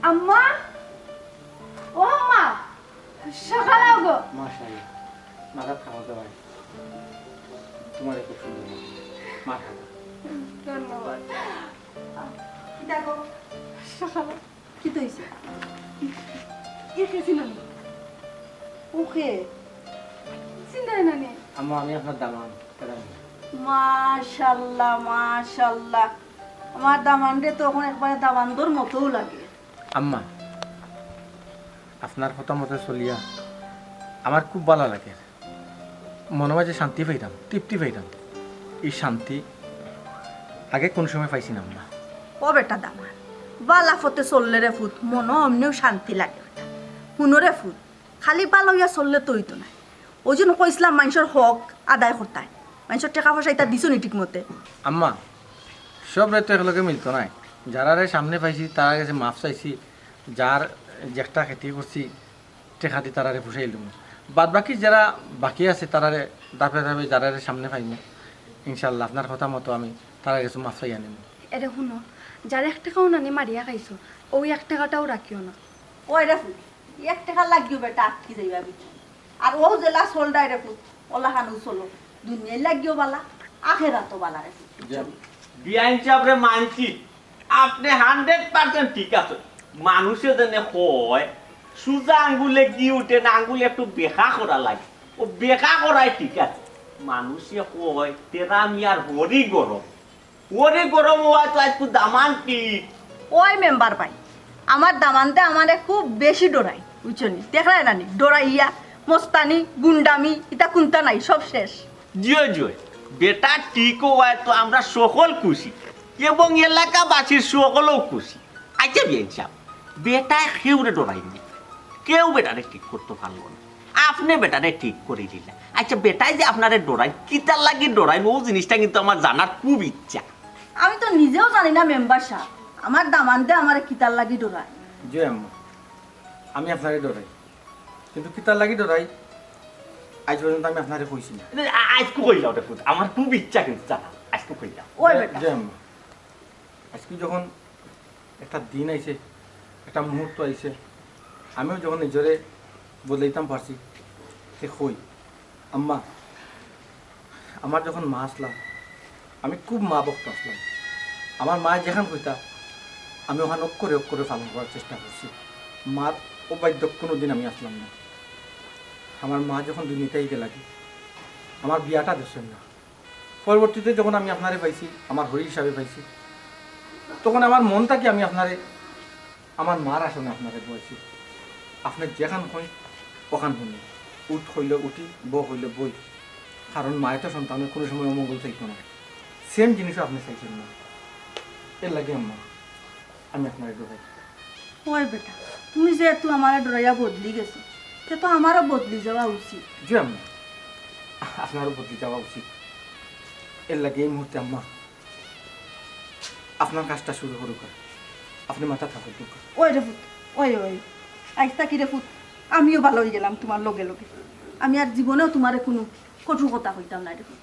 আম্মা, ও আম্মা, সকাল অইগো। মাশাআল্লাহ। মাথাত থাকো তো ভাই। তোমারে খুব সুন্দর লাগে। মাশাআল্লাহ। ধন্যবাদ। দেখো, সকাল। কিতা অইছে? এ কে ছিল নি? ও কে? চিনরায় না নি? আম্মা, আমি আপনার দামান, কেরানি। মাশাল্লাহ, মাশাল্লাহ। আমার দামানরে তো অখন একবারে দামান্দর মতোউ লাগে। আম্মা, আপনার কথা মতো চলিয়া আমার খুব ভালা লাগে। মনো মাঝে শান্তি পাইরাম, তৃপ্তি পাইরাম। ই শান্তি আগে কুনু সময় পাইছি না, আম্মা। ও বেটা দামান, ভালা পথে চললে রে ফুত, মনো অমনেউ শান্তি লাগে বেটা। হুনো রে ফুত, খালি ভালা অইয়া চললে তো অইতো নায়। ওই জন্য কইছলাম মানষর হক আদায় করতায়, মানষর টেকা পয়সা ইতা দিছো নি ঠিক মতে? আম্মা, সবরে তো একলগে মিলতো নায়। যারারে সামনে পাইছি, তারার গেছে মাফ চাইছি। যার যেটা ক্ষতি করছি, টেকা দি তারারে পুষাইলুম। বাদ বাকি যারা বাকি আছে, তারারে ধাপে ধাপে যারারে সামনে পাইমু, ইনশাআল্লাহ আপনার কথা মতো আমি তারার গেছে মাফ চাইয়া নিমু। এরে হুনো, যার এক টেকাও নানি মারিয়া খাইছো, ওই এক টেকাটাও রাখিও না। ওই রে ফুত, এক টেকা লাগিও বেটা আটকি যাইবা বুঝছো। আর ও যেলা চলরায় রে ফুত, ওলা খানউ চলো। দুনিয়ার লাগিও ভালা, আখেরাতও ভালা রে ফুত, বুঝছো? বিয়াইন সাবরে মানছি, আপনে hundred percent ঠিক আছে। মানুষে যেনে কয়, সুজা আঙ্গুলে ঘি উঠে না, আঙ্গুলে একটু বেকা করা লাগে। ও বেকা করাই ঠিক আছে। মানুষে কয়, তেরা মিয়ার হরি গরম। হরি গরম অওয়ায় তো আইজকু দামান ঠিক। ওই মেম্বার ভাই, আমার দামান্দে আমারে খুব বেশি ডরায়, বুঝছো নি? দেখরায় না নি, ডরাইয়া, মস্তানি, গুন্ডামি, ইতা কুন্তা নাই, সব শেষ। জিও জিও, বেটা ঠিক অওয়ায় তো আমরা সকল খুশি এবং এলাকাবাসীর সকলেও খুশি। আচ্ছা বিয়াইন সাব, বেটায় কেউরে ডরাইন না, কেউ বেটারে ঠিক করতো পারলো না, আপনে বেটারে ঠিক করি দিলা। আচ্ছা বেটায় যে আপনারে ডরাইন, কিতার লাগি ডরাইন, ও জিনিসটা কিন্তু আমার জানার খুব ইচ্ছা। আমি তো নিজেও জানি না মেম্বার সাব, আমার দামান্দে আমারে কিতার লাগি ডরায়। জি আম্মা, আমি আপনারে ডরাই, কিন্তু কিতার লাগি ডরাই আইজ পর্যন্ত আমি আপনারে কইছি না। আ-, আইজকু কইলাও রে ফুত, আমার খুব ইচ্ছা কিন্তু জানা, আইজকু কইলাও। ওই বেটা। জি আম্মা, আইজকু যখন একটা দিন আইছে, একটা মুহূর্ত আইছে, আমিও যখন নিজরে বদলাইতাম পারছি, তে কই আম্মা, আমার যখন মা আছলা, আমি খুব মা ভক্ত আছলাম। আমার মায় যেখান কইতা, আমি ওখান অক্ষরে অক্ষরে পালন করার চেষ্টা করছি। মার অবাধ্য কোনো দিন আমি আছলাম না। আমার মা যখন দুনিয়া থাকি গেলাগি, আমার বিয়াটা দিছইন না। পরবর্তীতে যখন আমি আপনারে পাইছি, আমার হরি হিসাবে পাইছি, তখন আমার মন থাকি আমি আপনারে আমার মার আসনে আপনারে বওয়াইছি। আপনে যেখান কইন, ওখান হুনি। উঠ কইলে উঠি, ব কইলে বই। কারণ মায়ে তো সন্তানের কোনো সময় অমঙ্গল চাইতো না। Same জিনিসও আপনে চাইছেন না। এর লাগি আম্মা, আমি আপনারে ডরাই। ওই বেটা, তুমি যেহেতু আমারে ডরাইয়া বদলি গেছো, তে তো আমারও বদলি যাওয়া উচিত। জি আম্মা, আপনারও বদলি যাওয়া উচিত। এর লাগি এই মুহূর্তে আম্মা, আপনার কাজটা শুরু করুক। আপনে মাথা ঠান্ডা করুক। ওই রে ফুত, ওই, ওই। আইজ থাকি রে ফুত, আমিও ভালা অই গেলাম তুমার লগে লগে। আমি আর জীবনেও তুমারে কুনু কটু কথা কইতাম না রে ফুত।